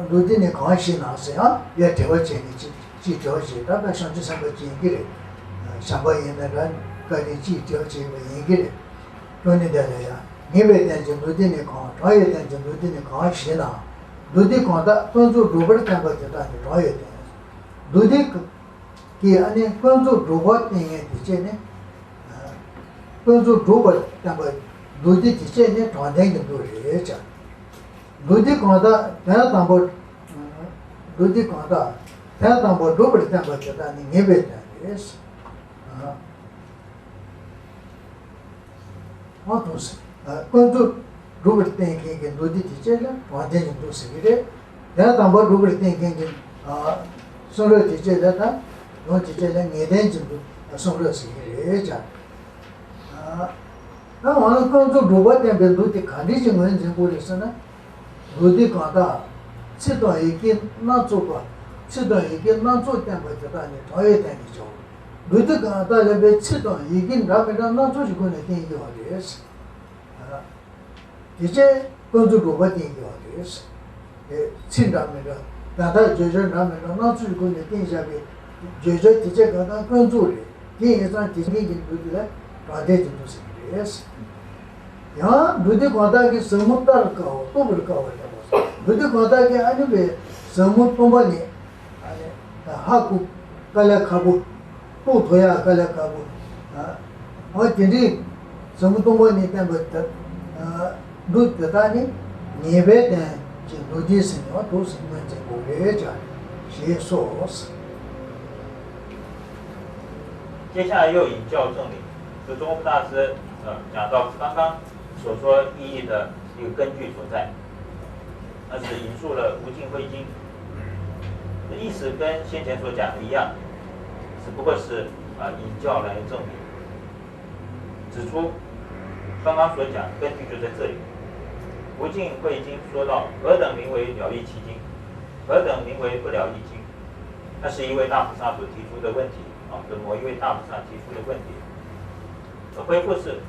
མདོ་སྡེ་ནི་གང་ཞེ་ན་ཟེར་ཡང་ཡ་དྲི་བ་བྱས་ནས་ཅིག་ཅིག་དྲི་བ་བྱས། ད་ལྟ་བྱང་ཆུབ་སེམས་དཔའ་ཅིག་ཡིན་གྱི་རེད། བྱམས་པ་ཡིན་ན་འདྲ་བཀའ་དྲིན་ཅིག་དྲི་བ་བྱས་པ་ཡིན་གྱི་རེད། སྐྱོན་ནི་འདི་ལ་ཡང་ངེས་པའི་དོན་གྱི་མདོ་སྡེ་ནི་གང་། དྲང་བའི་དོན་གྱི་མདོ་སྡེ་ནི་གང་ཞེ་ན། མདོ་སྡེ་གང་དག་ཀུན་རྫོབ་སྒྲུབ་པར་བསྟན་པ་དེ་དག་ནི་དྲང་བའི་དོན། མདོ་སྡེ་གི་ཨ་ནི་ཀུན་རྫོབ་སྒྲུབ་པར་བསྟན་མཁན་དེ་བཅས་ནི། ཀུན་རྫོབ་སྒྲུབ་པར་བསྟན་པ་ མདོ་སྡེ་དེ་བྱས་ནས་དྲང་བདེན་གྱི་མདོ་རེད་ཅག་མདོ་སྡེ་གང་དག་དོན་དམ་པར། མདོ་སྡེ་གང་དག་དོན་དམ་པར་སྒྲུབ་པར་བསྟན་པ་དེ་དག་ནི་ངེས་པའི་དོན་རེད། ཨ། ཨ་དང་། ཀུན་རྫོབ་སྒྲུབ་པར་བསྟན་མཁན་གྱི་མདོ་སྡེ་དེ་བྱས་ལ་དྲང་བདེན་གྱི་མདོ་ཟེར་གྱི་རེད། དོན་དམ་པར་སྒྲུབ་པར་བསྟན་མཁན་གྱི་གསུང་རབ་དེ་བྱས་ལ་དང་། ཡང་དེ་བྱས་ལ་ངེས་དོན་གྱི་མདོ་གསུང་རབ་ཟེར་གྱི་རེད་ཅག་ད་འོ་ན་ཀུན་རྫོབ་སྒྲུབ་པ་བསྟན་པའི་མདོ་དེ་ག་འདྲ་ཞིག་ངོས་འཛིན་དགོས་རེད་ཟེར་ན། མདོ་སྡེ་གང་དག་ཚིག་དང་ཡི་གེ་སྣ་ཚོགས་པ། ཚིག་དང་ཡི་གེ་སྣ་ཚོགས་བསྟན་པ་དེ་དག་ནི་དྲང་བའི་དོན་གྱི་ཆའོ། མདོ་སྡེ་གང་དག་ལ་བའི་ཚིག་དང་ཡི་གེ་འདྲ་མི་འདྲ་སྣ་ཚོགས་ཀྱི་སྒོ་ནས་བསྟན་གྱི་ཡོད་རེད། དེ་ཕྱིར་ཀུན་རྫོབ་སྒྲུབ་པ་བསྟན་གྱི་ཡོད་རེད། དེ་ཚིག་འདྲ་མི་འདྲ། དོན་དག་བརྗོད་བྱ་འདྲ་མི་འདྲ་སྣ་ཚོགས་ཀྱི་སྒོ་ནས་བསྟན་བཞག་པའི་བརྗོད་བྱ་དེ་ཕྱིར་གང་དག་ཀུན་རྫོབ་རེད། དེ་ཡིན་ཙང་དེ་ཉིད་ཀྱི་མདོ་དེ་ལ་དྲང་བདེན་གྱི་མདོ་ཟེར་གྱི་རེད། ཡང་མདོ་སྡེ་གང་དག་གི་ཟབ་མོ་ལྟར་དཀའ་བ་རྟོགས་པར་དཀའ་བ་ལ་མདོ་སྡེ་གང་དག་གི་ཨ་ནི་བའི་ཟབ་མོ་སྟོང་པ་ཉིད། ཨ་ནི་ཧ་གོ་དཀའ་ལས་ཁག་པོ། རྟོགས་ཐུབ་ཡག་དཀའ་ལས་ཁག་པོ། ཨ་དེ་འདྲའི་ཟབ་མོ་སྟོང་པ་ཉིད་བསྟན་པ་དེ། མདོ་དེ་དག་ནི་ངེས་པའི་དོན་གྱི་མདོ་སྡེ་ཟེར་ནས་འདུག་ཟེར་ངོས་འཛིན་དགོས་རེད་ཅག་ཞེས་སོ། 接下来又引教正理，是宗大师呃讲到刚刚所说意义的一个根据所在，那是引述了《无尽慧经》，这意思跟先前所讲的一样，只不过是啊、呃引教来证明，指出刚刚所讲根据就在这里。《无尽慧经》说到，何等名为了义契经？何等名为不了义经？那是一位大菩萨所提出的问题啊，是某一位大菩萨提出的问题。回复是，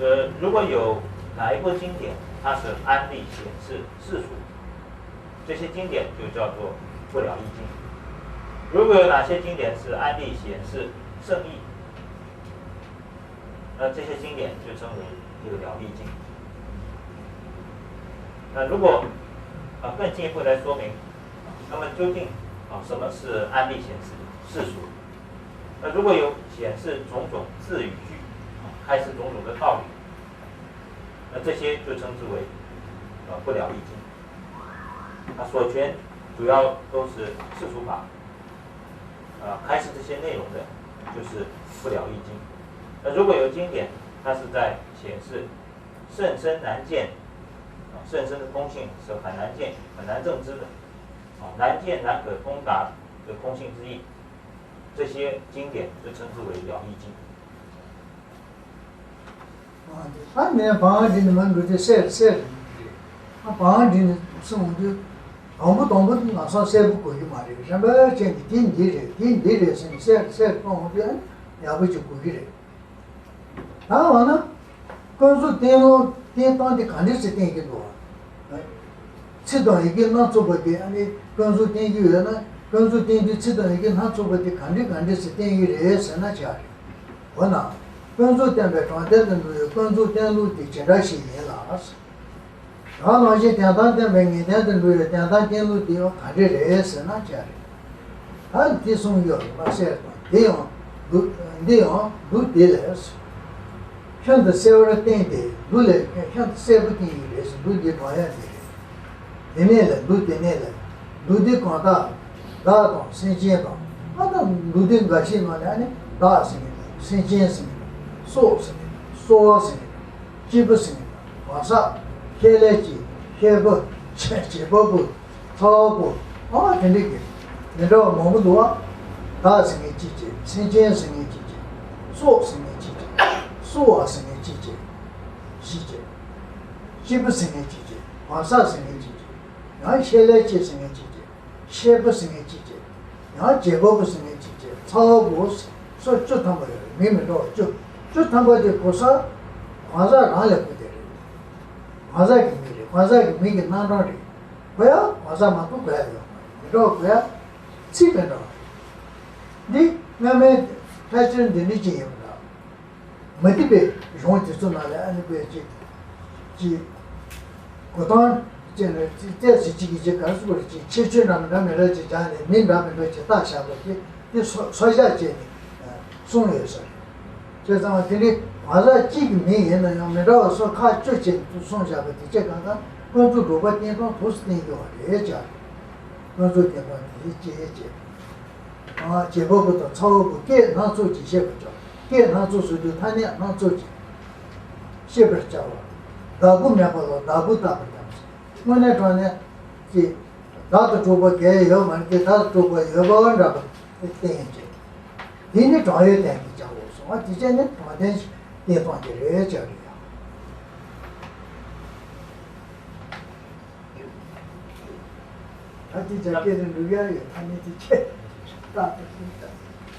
呃，如果有哪一部经典，它是安立显示世俗，这些经典就叫做不了义经。如果有哪些经典是安立显示圣义，那这些经典就称为这个了义经。那如果啊更进一步来说明，那么究竟啊什么是安立显示世俗？那如果有显示种种字与句，啊开示种种的道理，那这些就称之为啊不了义经。啊所全主要都是世俗法。 呃，开示这些内容的，就是不了义经。那如果有经典，它是在显示甚深难见，啊，甚深的空性是很难见、很难证知的，啊，难见难可通达的空性之意，这些经典就称之为了义经。 ཨ་ནི་བང་བསྒྲིགས་ནས་མར་འགྲོ་དུས་གསལ་གསལ་རེད། ཨ་བང་བསྒྲིགས་ནས་སོང་དུས་དང་པོ་དང་པོ་དེ་ལམ་སང་གསལ་པོ་གོ་གི་མ་རེད། རིམ་པ་བྱས་ནས་དེ་འདི་རེད་དེ་འདི་རེད་ཟེར་ནས་གསལ་གསལ་གཏོང་དུས་ཨ་ནི་ཡག་པོ་ཅིག་གོ་གི་རེད། ད་འོ་ན་ཀུན་རྫོབ་བསྟན་ལུགས་བསྟན་སྟངས་དེ་ག་འདྲ་ཞིག་བསྟན་གྱི་འདུག་བ། ཚིག་དང་ཡི་གེ་སྣ་ཚོགས་པ་དེ་ཨ་ནི་ཀུན་རྫོབ་བསྟན་གྱི་ཡོད་ན་ཀུན་རྫོབ་བསྟན་དུས་ཚིག་དང་ཡི་གེ་སྣ་ཚོགས་པ་དེ་ག་འདྲ་ག་འདྲ་ཞིག་བསྟན་གྱི་རེད་ཟེར་ན་ཅི་ཡ་རེད། འོ་ན། ཀུན་རྫོབ་བསྟན་པའི་དྲང་བདེན་དུ་འགྲོ་བའི་ཀུན་རྫོབ་བསྟན་ལུགས་དེ་ཇི་འདྲ་ཞིག་ཡིན་ལ། ད་ནང་བཞིན་དོན་དམ་བསྟན་པའི་ངེས་དོན་དུ་འགྲོ་བའི་དོན་དམ་བསྟན་ལུགས་དེ་ཡང་ག་འདྲ་རེད་ཟེར་ན་ཅི་རེད། ད་འདི་གསུངས་ཡོད་རེད་མ་ཟེར་དང་འདི་ཡང་འདུག་འདི་ཡང་འདུག་དེ་ལས། ཤིན་ཏུ་གསལ་བར་བསྟན་ཏེ་འདུག་ལས་ཤིན་ཏུ་གསལ་པོ་བསྟན་ཡོད་རེད་ཟེར་འདུག་འདི་དྲང་ཡ་འདི་རེད། དེ་ནས་ལ་འདུག་དེ་ནས་ལ་འདུག་སྡེ་གང་དག་བདག་དང་སེམས་ཅན་དང་། ཨ་ད་འདུག་སྡེ་འགའ་ཞིག་ནང་ནས་ཨ་ནི་བདག་ཟེར་མཁན་དང་སེམས་ཅན་ཟེར་མཁན་དང་སྲོག་ཟེར་མཁན་དང་གསོ་བ་ཟེར་མཁན་དང་སྐྱེས་བུ་ཟེར་མཁན་དང་གང་ཟག་ཁྱད་ལས་ཀྱི་ཁྱད་པར་བྱེད་པ་པོ་ཚ་བ་པོ་ཨ་དེ་འདྲ་གི་མི་འདྲ་བ་མང་པོ་འདུག་བ། བདག་ཟེར་མཁན་གཅིག་བྱས་སེམས་ཅན་ཟེར་མཁན་གཅིག་བྱས་སྲོག་ཟེར་མཁན་གཅིག་བྱས་གསོ་བ་ཟེར་མཁན་གཅིག་བྱས་བཞི་བྱས་སྐྱེས་བུ་ཟེར་མཁན་གཅིག་བྱས་གང་ཟག་ཟེར་མཁན་གཅིག་བྱས། ཡང་ཤེས་ལས་སྐྱེས་ཟེར་མཁན་གཅིག་བྱས། ཤེས་པ་ཟེར་མཁན་གཅིག་བྱས། ཡང་བྱེད་པ་པོ་ཟེར་མཁན་གཅིག་བྱས། ཚ་བ་པོ་སོགས་བཅུ་ཐམ་པ་ཡོད་རེད། མིང་མི་འདྲ་བ་བཅུ། བཅུ་ཐམ་པ་དེ་གོ་ས་གང་ཟག་རང་ལ་གོ་བསྡད་རེད། གང་ཟག་གི་མིང་རེད། གང་ཟག་གི་མིང་གི་རྣམ་གྲངས་རེད། གོ་ཡ་གང་ཟག་མ་གཏོགས་གོ་ཡ་ཡོད་མ་རེད། མི་འདྲ་བ་གོ་ཡ་ཚིག་མི་འདྲ་བ་རེད། འདི་སྔ་མའི་ཕལ་ཆེར་འདི་འདྲ་ཅིག་ཡིན་པ་འདྲ། མ་ཐིག་པའི་གཞུང་དེ་ཚོ་ནང་ལ་ཨ་ནི་པའི་ཅིག་ཅིག་གོ་སྟངས་བཅས་ནས་ཅིག་བལྟས་སུ་གཅིག་གིས་ཅིག་ག་རེ་ཟེར་དགོས་རེད། ཅིག་ཁྱད་ཆོས་འདྲ་མི་འདྲ་མི་འདྲ་ཅིག་སྦྱར་ནས་མིང་འདྲ་མི་འདྲ་ཅིག་བཏགས་བཞག་པ་དེ་དེ་སོ་སོ་བཞག་བྱས་ནས་གསུངས་ཡོད་ས་རེད། བྱས་ཙང་དེ་འདྲའི་ ང་རང་གཅིག་གི་མིང་ཡིན་ན་ཡང་མི་འདྲ་བ་སོ་ཁ་བཅུ་ཅན་དུ་གསུངས་བཞག་པ་དེ་ཆ་གང་ག་ཀུན་རྫོབ་སྒྲུབ་པ་བསྟན་སྟངས་དུ་བསྟན་ཡོད་རེད་ཅག་ཀུན་རྫོབ་བསྟན་སྟངས་དེ་སྐྱེ་བྱེད། བྱེད་པ་པོ་དང་ཚ་བ་པོ་སྐད་སྣ་ཚོགས་ཀྱིས་བཤད་པར་བྱ། སྐད་སྣ་ཚོགས་ཟེར་དུས་ཐ་སྙད་སྣ་ཚོགས་ཀྱིས་བཤད་པར་བྱ་བ། བདག་པོ་མེད་པ་ལ་བདག་པོ་བཏགས་པར་བྱ། དངོས་གནས་དྲང་གནས་ཀྱི་བདག་ཏུ་གྲུབ་པ་གལ་ཡོད་མ་རེད་དེ། བདག་ཏུ་གྲུབ་པ་ཡོད་པ་འདྲ་བ་བསྟན་ཡོད་ཅེས། དེ་ནི་དྲང་ཡོད་བསྟན་གྱི་བྱའོ་གསུངས་པ་དེ་བྱས་ནས་དྲང་བདེན་ཞིག་བསྟན་སྟངས་ཀྱི་རེད་ཅེས་རེད་ཡང་། ད་དེ་རྒྱ་སྐད་དུ་འགྲོ་ཡ་ཡོད་ཐ་སྙད་དེ་ཆེ། ད་དེ་ཤེས་ད།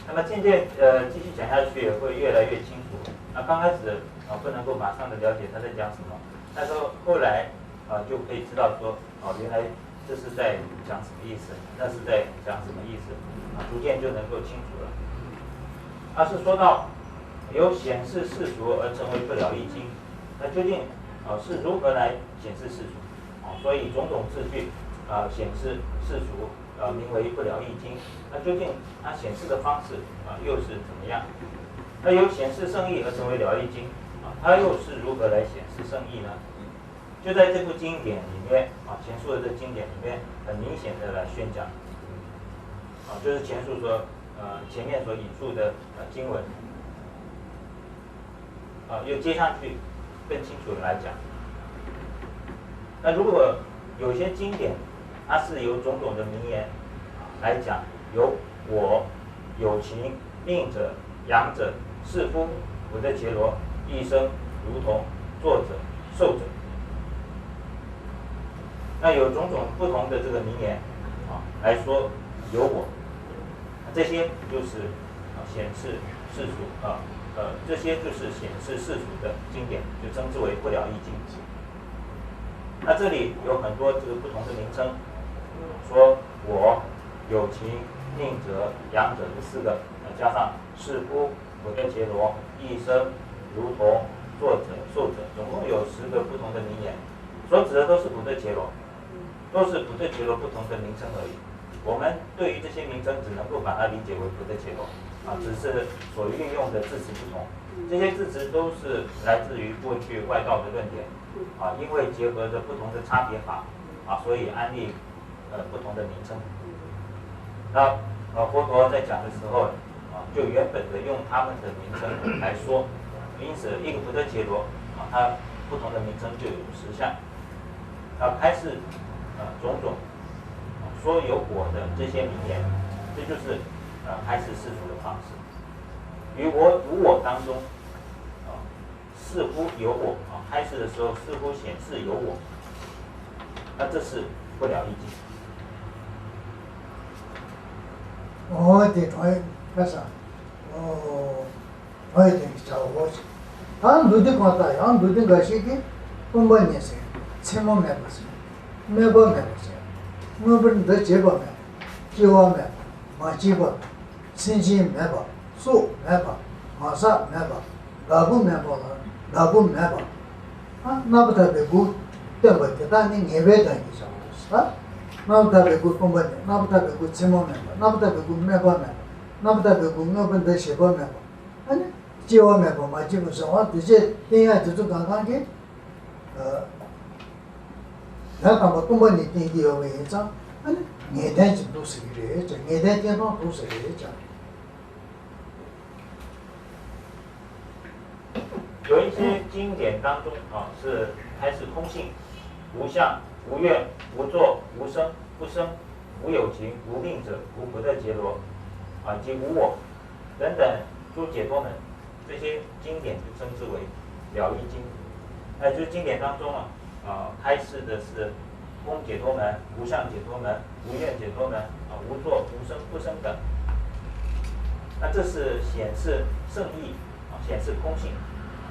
那么今天呃继续讲下去会越来越清楚。那刚开始啊不能够马上的了解他在讲什么，但是后来啊就可以知道说哦原来这是在讲什么意思，那是在讲什么意思啊，逐渐就能够清楚了。他是说到由显示世俗而成为不了义经，那究竟啊是如何来显示世俗？啊，所以种种字句啊显示世俗，呃，名为不了义经。那究竟它显示的方式啊又是怎么样？那由显示圣意而成为了义经啊，它又是如何来显示圣意呢？就在这部经典里面啊，前述的这经典里面很明显的来宣讲啊，就是前述所呃前面所引述的呃经文。啊，又接上去更清楚的来讲。那如果有些经典，它是由种种的名言啊来讲，有我、有情、命者、养者、士夫、不得杰罗、一生、如同、作者、受者。那有种种不同的这个名言啊来说有我，这些就是啊显示世俗啊，呃，这些就是显示世俗的经典，就称之为不了义经。那这里有很多这个不同的名称，说我、有情、命者、养者这四个，呃，加上士夫、不得杰罗、一生、如同、作者、受者，总共有十个不同的名言，所指的都是不得杰罗。都是不对杰罗不同的名称而已。我们对于这些名称只能够把它理解为不对杰罗啊，只是所运用的字词不同。这些字词都是来自于过去外道的论点啊，因为结合着不同的差别法啊，所以安立呃不同的名称。那呃佛陀在讲的时候啊，就原本的用他们的名称来说，因此一个不得杰罗啊，它不同的名称就有十项。要开示呃种种说有我的这些名言，这就是呃开示世俗的方式。于我无我当中啊，似乎有我啊，开示的时候似乎显示有我，那这是不了义经。哦，对，同意，为啥？哦。 ཨོ་ཡ་དེ་ནི་བྱའོ་ཞེས། ད་མདོ་སྡེ་གང་ལྟར་ཡང་མདོ་སྡེ་འགའ་ཞིག་གིས་སྟོང་པ་ཉིད་ཟེར། མཚན་མ་མེད་པ་ཟེར། སྨོད་པ་མེད་པ་ཟེར། མངོན་པར་འདུ་བྱེད་པ་མེད་པ། སྐྱེ་བ་མེད་པ། མ་སྐྱེས་པ། སེམས་ཅན་མེད་པ། སྲོག་མེད་པ། གང་ཟག་མེད་པ། བདག་པོ་མེད་པ་ལ་བདག་པོ་མེད་པ། ཨ། རྣམ་པར་ཐར་པའི་སྒོ་སྟོན་པ་དེ་དག་ནི་ངེས་པའི་བདག་ཉིད་བྱའོ་ཟེར། རྣམ་པར་ཐར་པའི་སྒོ་སྟོང་པ་ཉིད། རྣམ་པར་ཐར་པའི་སྒོ་མཚན་མ་མེད་པ། རྣམ་པར་ཐར་པའི་སྒོ་སྨོད་པ་མེད་པ། རྣམ་པར་ཐར་པའི་སྒོ་མངོན་པར་འདུ་བྱེད་པ་མེད་པ། ཨ་ནི་སྐྱེ་བ་མེད་པ། མ་སྐྱེས་པ་ཟེར་བ་དེ་ཚོ་བསྟན་ཡ་དེ་ཚོ་གང་གང་གིས་ཨ། ཡང་དམ་པ་སྟོང་པ་ཉིད་བསྟན་གྱི་ཡོད་པ་ཡིན་ཙང་། ཨ་ནི་ངེས་གཏན་གྱི་འདུག་ཟེར་གྱི་རེད་ཅེས། ངེས་གཏན་བསྟན་སྟངས་འདུག་ཟེར་གྱི་རེད་ཅེས། 有一些经典当中啊，是开示空性、无相、无愿、无作、无生、不生、无有情、无命者、无不得杰罗啊，以及无我等等诸解脱门，这些经典就称之为了义经。那就是经典当中啊，呃，开示的是空解脱门、无相解脱门、无愿解脱门啊、无作、无生、不生等。那这是显示圣意啊，显示空性，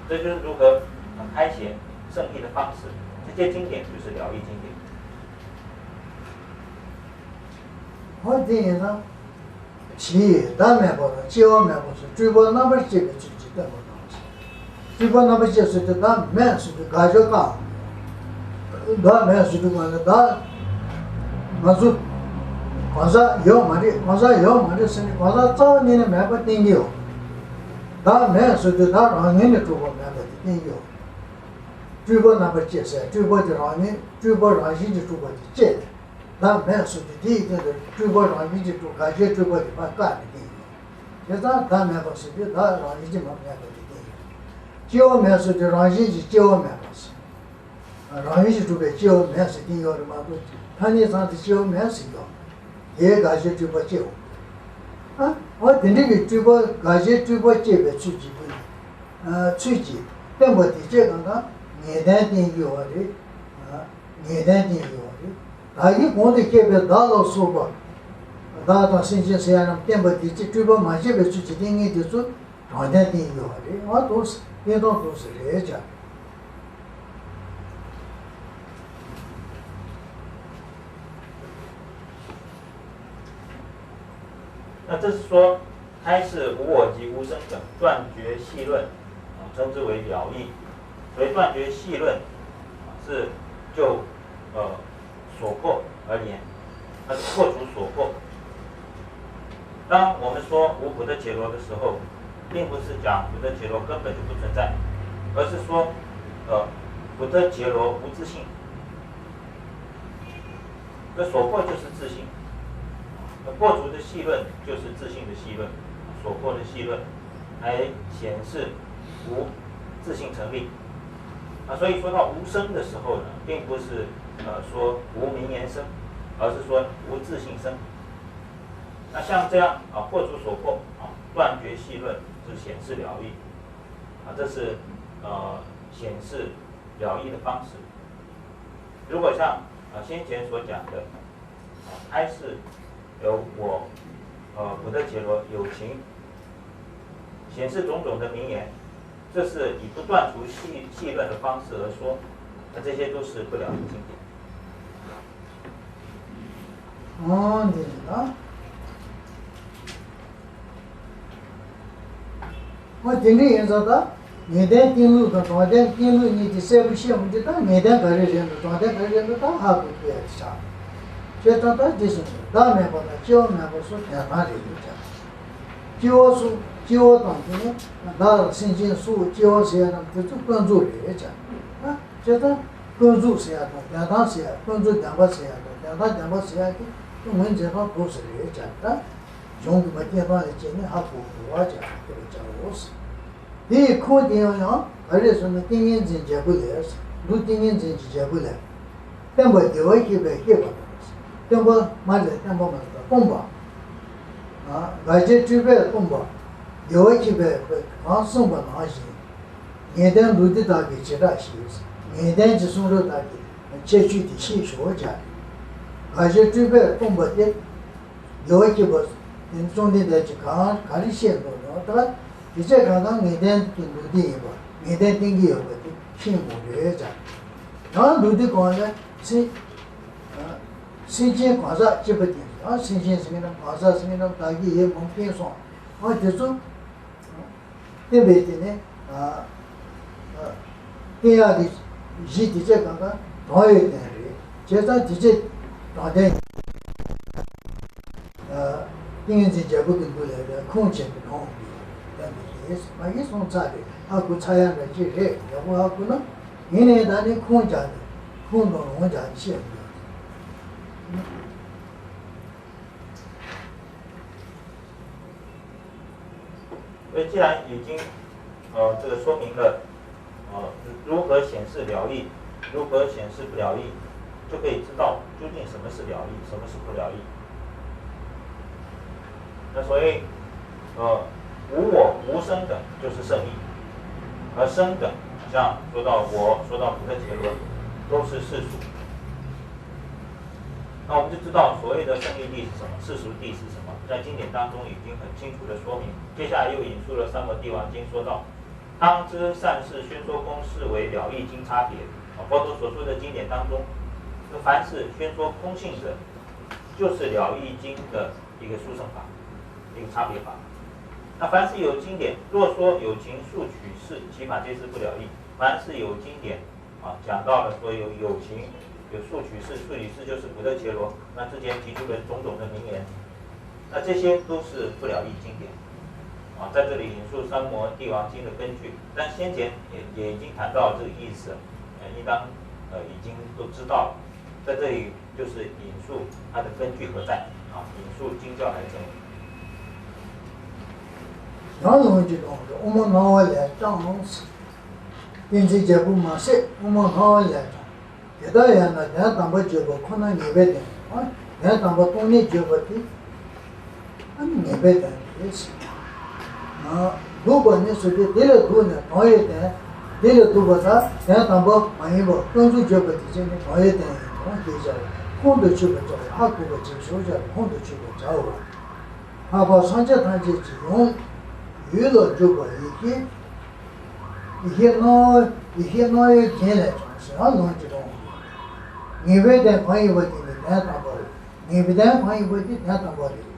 这就是如何啊开显圣意的方式。这些经典就是了义经典。 འོ་དེ་ཡིན་ན། ཕྱིའི་བདག་མེད་པ་དང་སྐྱེ་བ་མེད་པ་སོགས་སྤྲོས་པ་རྣམ་པར་བཅད་པའི་ཚུལ་གྱིས་སྟོན་པ་དང་། སྤྲོས་པ་རྣམ་པར་བཅད་ཟེར་དུས་བདག་མེད་ཟེར་དུས་དགག་བྱ་བཀག་བདག་མེད་ཟེར་དུས་གང་ལ་བདག་ང་ཚོ་གང་ཟག་ཡོད་མ་རེད། གང་ཟག་ཡོད་མ་རེད་ཟེར་ནས་གང་ཟག་རྩ་བ་ཉིད་ནས་མེད་པ་བསྟན་གྱི་ཡོད། བདག་མེད་ཟེར་དུས་བདག་རང་ངོས་ནས་གྲུབ་པ་མེད་པ་དེ་བསྟན་ཡོད། སྤྲུལ་པ་རྣམ་པ་བཅད་ཟེར་སྤྲུལ་པ་དེ་རང་ངོས་སྤྲུལ་པ་རང་བཞིན་གྱིས་གྲུབ་པ་དེ་བཅད་ནས་བདག་མེད་ཟེར་དུས་དེའི་སྟེང་དུ་སྤྲུལ་པ་རང་བཞིན་གྱིས་གྲུབ་དགག་བྱའི་སྤྲུལ་པ་དེ་མར་བཀག་ནས་བསྟན་ཡོད། བྱས་ཙང་བདག་མེད་པ་ཟེར་དུས་བདག་རང་བཞིན་གྱིས་མ་མེད་པ་དེ་བསྟན་ཡོད། སྐྱེ་བ་མེད་ཟེར་དུས་རང་བཞིན་གྱིས་སྐྱེ་བ་མེད་པ་ཟེར། རང་ཡུལ་གྱིས་གྲུབ་པའི་སྐྱེ་བ་མེད་ཟེར་གྱིན་ཡོད་རེད་མ་གཏོགས་ཐ་སྙད་ཚང་དུ་སྐྱེ་བ་མེད་ཟེར་ཡོད། དེའི་དགག་བྱའི་སྤྲུལ་པ་སྐྱེ་བ། ཨ། འོ་དེ་འདྲ་གི་སྤྲུལ་པ་དགག་བྱའི་སྤྲུལ་པ་སྐྱེས་པའི་ཚུལ་གྱིས་ཀུན། ཨ། ཚུལ་གྱིས་བསྟན་པ་དེ་སྐྱེ་གང་དང་ངེས་གཏན་བསྟན་གྱི་ཡོད་རེད། ཨ། ངེས་གཏན་བསྟན་གྱི་ཡོད་རེད། བདག་གི་གོང་དུ་བཤད་པའི་བདག་ལ་སོགས་པ། བདག་དང་སེམས་ཅན་ཟེར་ཡ་རྣམས་བསྟན་པ་དེ་སྐྱེ་སྤྲུལ་པ་མ་སྐྱེས་པའི་ཚུལ་གྱིས་བསྟན་མཁན་དེ་ཚོ། དྲང་བདེན་བསྟན་ཡོད་རེད། ང་དུ་བསྟན་སྟངས་དུ་ཟེར་རེད་ཅག那这是说，开示无我及无生等，断绝戏论，啊，称之为了义。所以断绝戏论，啊，是就，呃， 所破而言，它是破除所破。当我们说无补特伽罗的时候，并不是讲补特伽罗根本就不存在，而是说，呃，补特伽罗无自性。这所破就是自性，那破除的戏论就是自性的戏论，所破的戏论，来显示无自性成立。 啊，所以说到无生的时候呢，并不是，呃，说无名言生，而是说无自性生。那像这样啊，破除所破啊，断绝戏论，是显示了义啊，这是，呃，显示了义的方式。如果像，呃，先前所讲的，啊，开示有我，呃，不得结罗有情，显示种种的名言，这是以不断除戏戏论的方式而说，那这些都是不了义经典。 ཨོ་འདི་རེད་ད། ཨོ་དེ་འདྲ་ཡིན་ཙང་ད། ངེས་གཏན་བསྟན་ལུགས་དང་དྲང་བདེན་བསྟན་ལུགས་གཉིས་ཀྱི་གསལ་པོ་ཤེས་མི་འདུག་ད་ངེས་གཏན་ག་རེ་རེད་འདུག་དྲང་བདེན་ག་རེ་རེད་འདུག་ད་ཧ་གོ་ཐུབ་ཡ་དེ་ཆགས། བྱས་ཙང་ད་འདི་སོང་ནས་བདག་མེད་པ་དང་སྐྱེ་བ་མེད་པ་སོགས་དོན་དམ་རེད་ཡོད་ཀྱང་། སྐྱེ་བ་སོགས་སྐྱེ་བ་དང་དེ་ནས་བདག་དང་སེམས་ཅན་སོགས་སྐྱེ་བ་ཟེར་ཡ་རྣམས་དེ་ཚོ་ཀུན་རྫོབ་རེད་ཀྱང་། བྱས་ཙང་། ཀུན་རྫོབ་ཟེར་ཡ་དང་དོན་དམ་ཟེར་ཡ། ཀུན་རྫོབ་བདེན་པ་ཟེར་ཡ་དང་དོན་དམ་བདེན་པ་ཟེར་ཡ་དེ་ཀུན་ངོས་འཛིན་སྟངས་དུ་ཟེར་རེད་ཀྱང་ད། གཞུང་གི་མ་བསྟན་སྟངས་ལ་བྱས་ནས་ཧ་གོ་དགོས་པ་ཀྱང་ཐུབ་པ་ཀྱང་འོ་ཟེར། དེ་ཡི་ཁུངས་དེ་ཡང་ཡང་ག་རེ་ཟེར་ན་ཏིང་ངེ་འཛིན་འབྲས་བུ་ལས། འདུག་ཏིང་ངེ་འཛིན་གྱི་འབྲས་བུ་ལས། བསྟན་པ་བདེ་བར་གཤེགས་པས་བཤད་པ་དང་། བསྟན་པ་མ་ལས་བསྟན་པ་མ་ལས་སྟོན་པ། དགག་བྱའི་སྤྲུལ་པས་སྟོན་པ། བདེ་བར་གཤེགས་པས་གང་གསུངས་པ་ནང་བཞིན། ངེས་གཏན་ལུགས་འདི་དག་གི་བྱེ་བྲག་ཞེས། ངེས་གཏན་གྱི་གསུང་རབ་དག་གི་ཁྱད་ཆོས་དེ་ཤེས་ཞོར་སྦྱར། དགག་བྱའི་སྤྲུལ་པས་སྟོན་པ་སྟེ། བདེ་བར་གཤེགས་པ་དེ་ནི་བཅོམ་ལྡན་འདས་ཀྱིས་གང་ག་རེ་བཤད་འདུག་ན་ད་དེ་ཚོ་གང་གང་ངེས་གཏན་གྱི་ལུགས་འདི་ཡིན་པ་ངེས་གཏན་བསྟན་གྱི་ཡོད་པ་དེ་ཤེས་དགོས་རེད་ཀྱང་། ཡང་ལུགས་འདི་གང་ལ་སེམས་སེམས་ཅན་གང་ཟག་གཅིག་པ་དེ་ཡང་སེམས་ཅན་ཟེར་མཁན་རྣམས་གང་ཟག་ཟེར་མཁན་རྣམས་བདག་གིས་ཡིད་མུག་མཁྱེན་སོང་ཨ་དེ་ཚོ། བསྟན་པའི་སྟེང་ནས་ཨ་ཨ་བསྟན་ཡག་གི་གཞི་དེ་ཚོ་གང་ག་དོན་ཡོད་དོན་རེད། བྱས་ཙང་དེ་ཚོ་དྲང་བདེན་ཨ་ཏིང་ངེ་འཛིན་འབྲས་བུ་གི་འདུ་ལས་ལས་ཁུངས་བྱས་ཏེ་དྲང་བའི་ལས་འདི་རེད། མ་གི་སོང་ཚར་རེད། ཧ་གོ་ཚར་ཡག་འདྲ་ཅིག་རེད། ཡག་པོ་ཧ་གོ་ན་ཡིན་ནའི་ད་ནི་ཁུངས་བྱས་ཏེ་ཁུངས་དང་ལུང་བྱས་ཏེ་བཤད་དགོས། 所以既然已经，呃，这个说明了，呃，如何显示了义，如何显示不了义，就可以知道究竟什么是了义，什么是不了义。那所以，呃，无我无生等就是圣义，而生等，像说到我，说到不特结论，都是世俗。 那我们就知道所谓的圣义谛是什么，世俗谛是什么，在经典当中已经很清楚的说明。接下来又引述了三摩地王经，说到，当知善逝宣说空是为了义经差别。啊，佛陀所说的经典当中，那凡是宣说空性者，就是了义经的一个殊胜法，一个差别法。那凡是有经典，若说有情速取事，其法皆是不了义。凡是有经典， 啊，讲到了说有有情，有速取事，速取事就是不特伽罗，那之前提出的种种的名言，那这些都是不了义经典。啊，在这里引述三摩地王经的根据，但先前也也已经谈到这个意思，呃，应当呃已经都知道了，在这里就是引述它的根据何在啊，引述经教来证明。 ཡང་ལུང་གཅིག་དང་དབུ་མ་སྣང་བ་ལས་ཀྱང་། ཏིང་འཛིན་རྒྱལ་པོ་མ་ཟད་དབུ་མ་སྣང་བ་ལས་ཀྱང་། དེ་ལྟར་ཡང་ན་དོན་དམ་པར་བརྗོད་པ་ཁོ་ན་ངེས་པའི་དོན། དོན་དམ་པར་སྟོང་ཉིད་བརྗོད་པ་དེ་ཨ་ནི་ངེས་པའི་དོན་ཏེ། འདུག་པ་ནི་ཟེར་ཏེ་དེ་ལས་འདུག་ནས་དོན་ཡོད་དོན། དེ་ལས་འདུག་པ་ད་དོན་དམ་པ་མ་ཡིན་པ་ཀུན་རྫོབ་བརྗོད་པ་དེ་ཅན་ནི་དོན་ཡོད་དོན་ཡིན་དོན་དེ་བྱ་བ་ཁོང་དུ་ཆུད་པའི་རྩ་བ་ཧ་གོ་བ་ཅིག་ཞོག་བྱ་བ་ཁོང་དུ་ཆུད་པར་བྱའོ། ལྷག་པར་སངས་རྒྱས་ཐམས་ཅད་ཀྱི་ཡུམ་ཡུལ་ལ་འཇུག་པ་ཡེ་ཤེས། ཡེ་ཤེས་སྣང་ཡེ་ཤེས་སྣང་ཡུལ་རྒྱན་ལས་ཀྱང་ཟེར་ཡང་ལུང་གཅིག་དང་། ངེས་པའི་དོན་གང་ཡིན་པ་དེ་ནི་དོན་དམ་པ་རེད། ངེས་པའི་དོན་གང་ཡིན་པ་དེ་དོན་དམ་པ་རེད།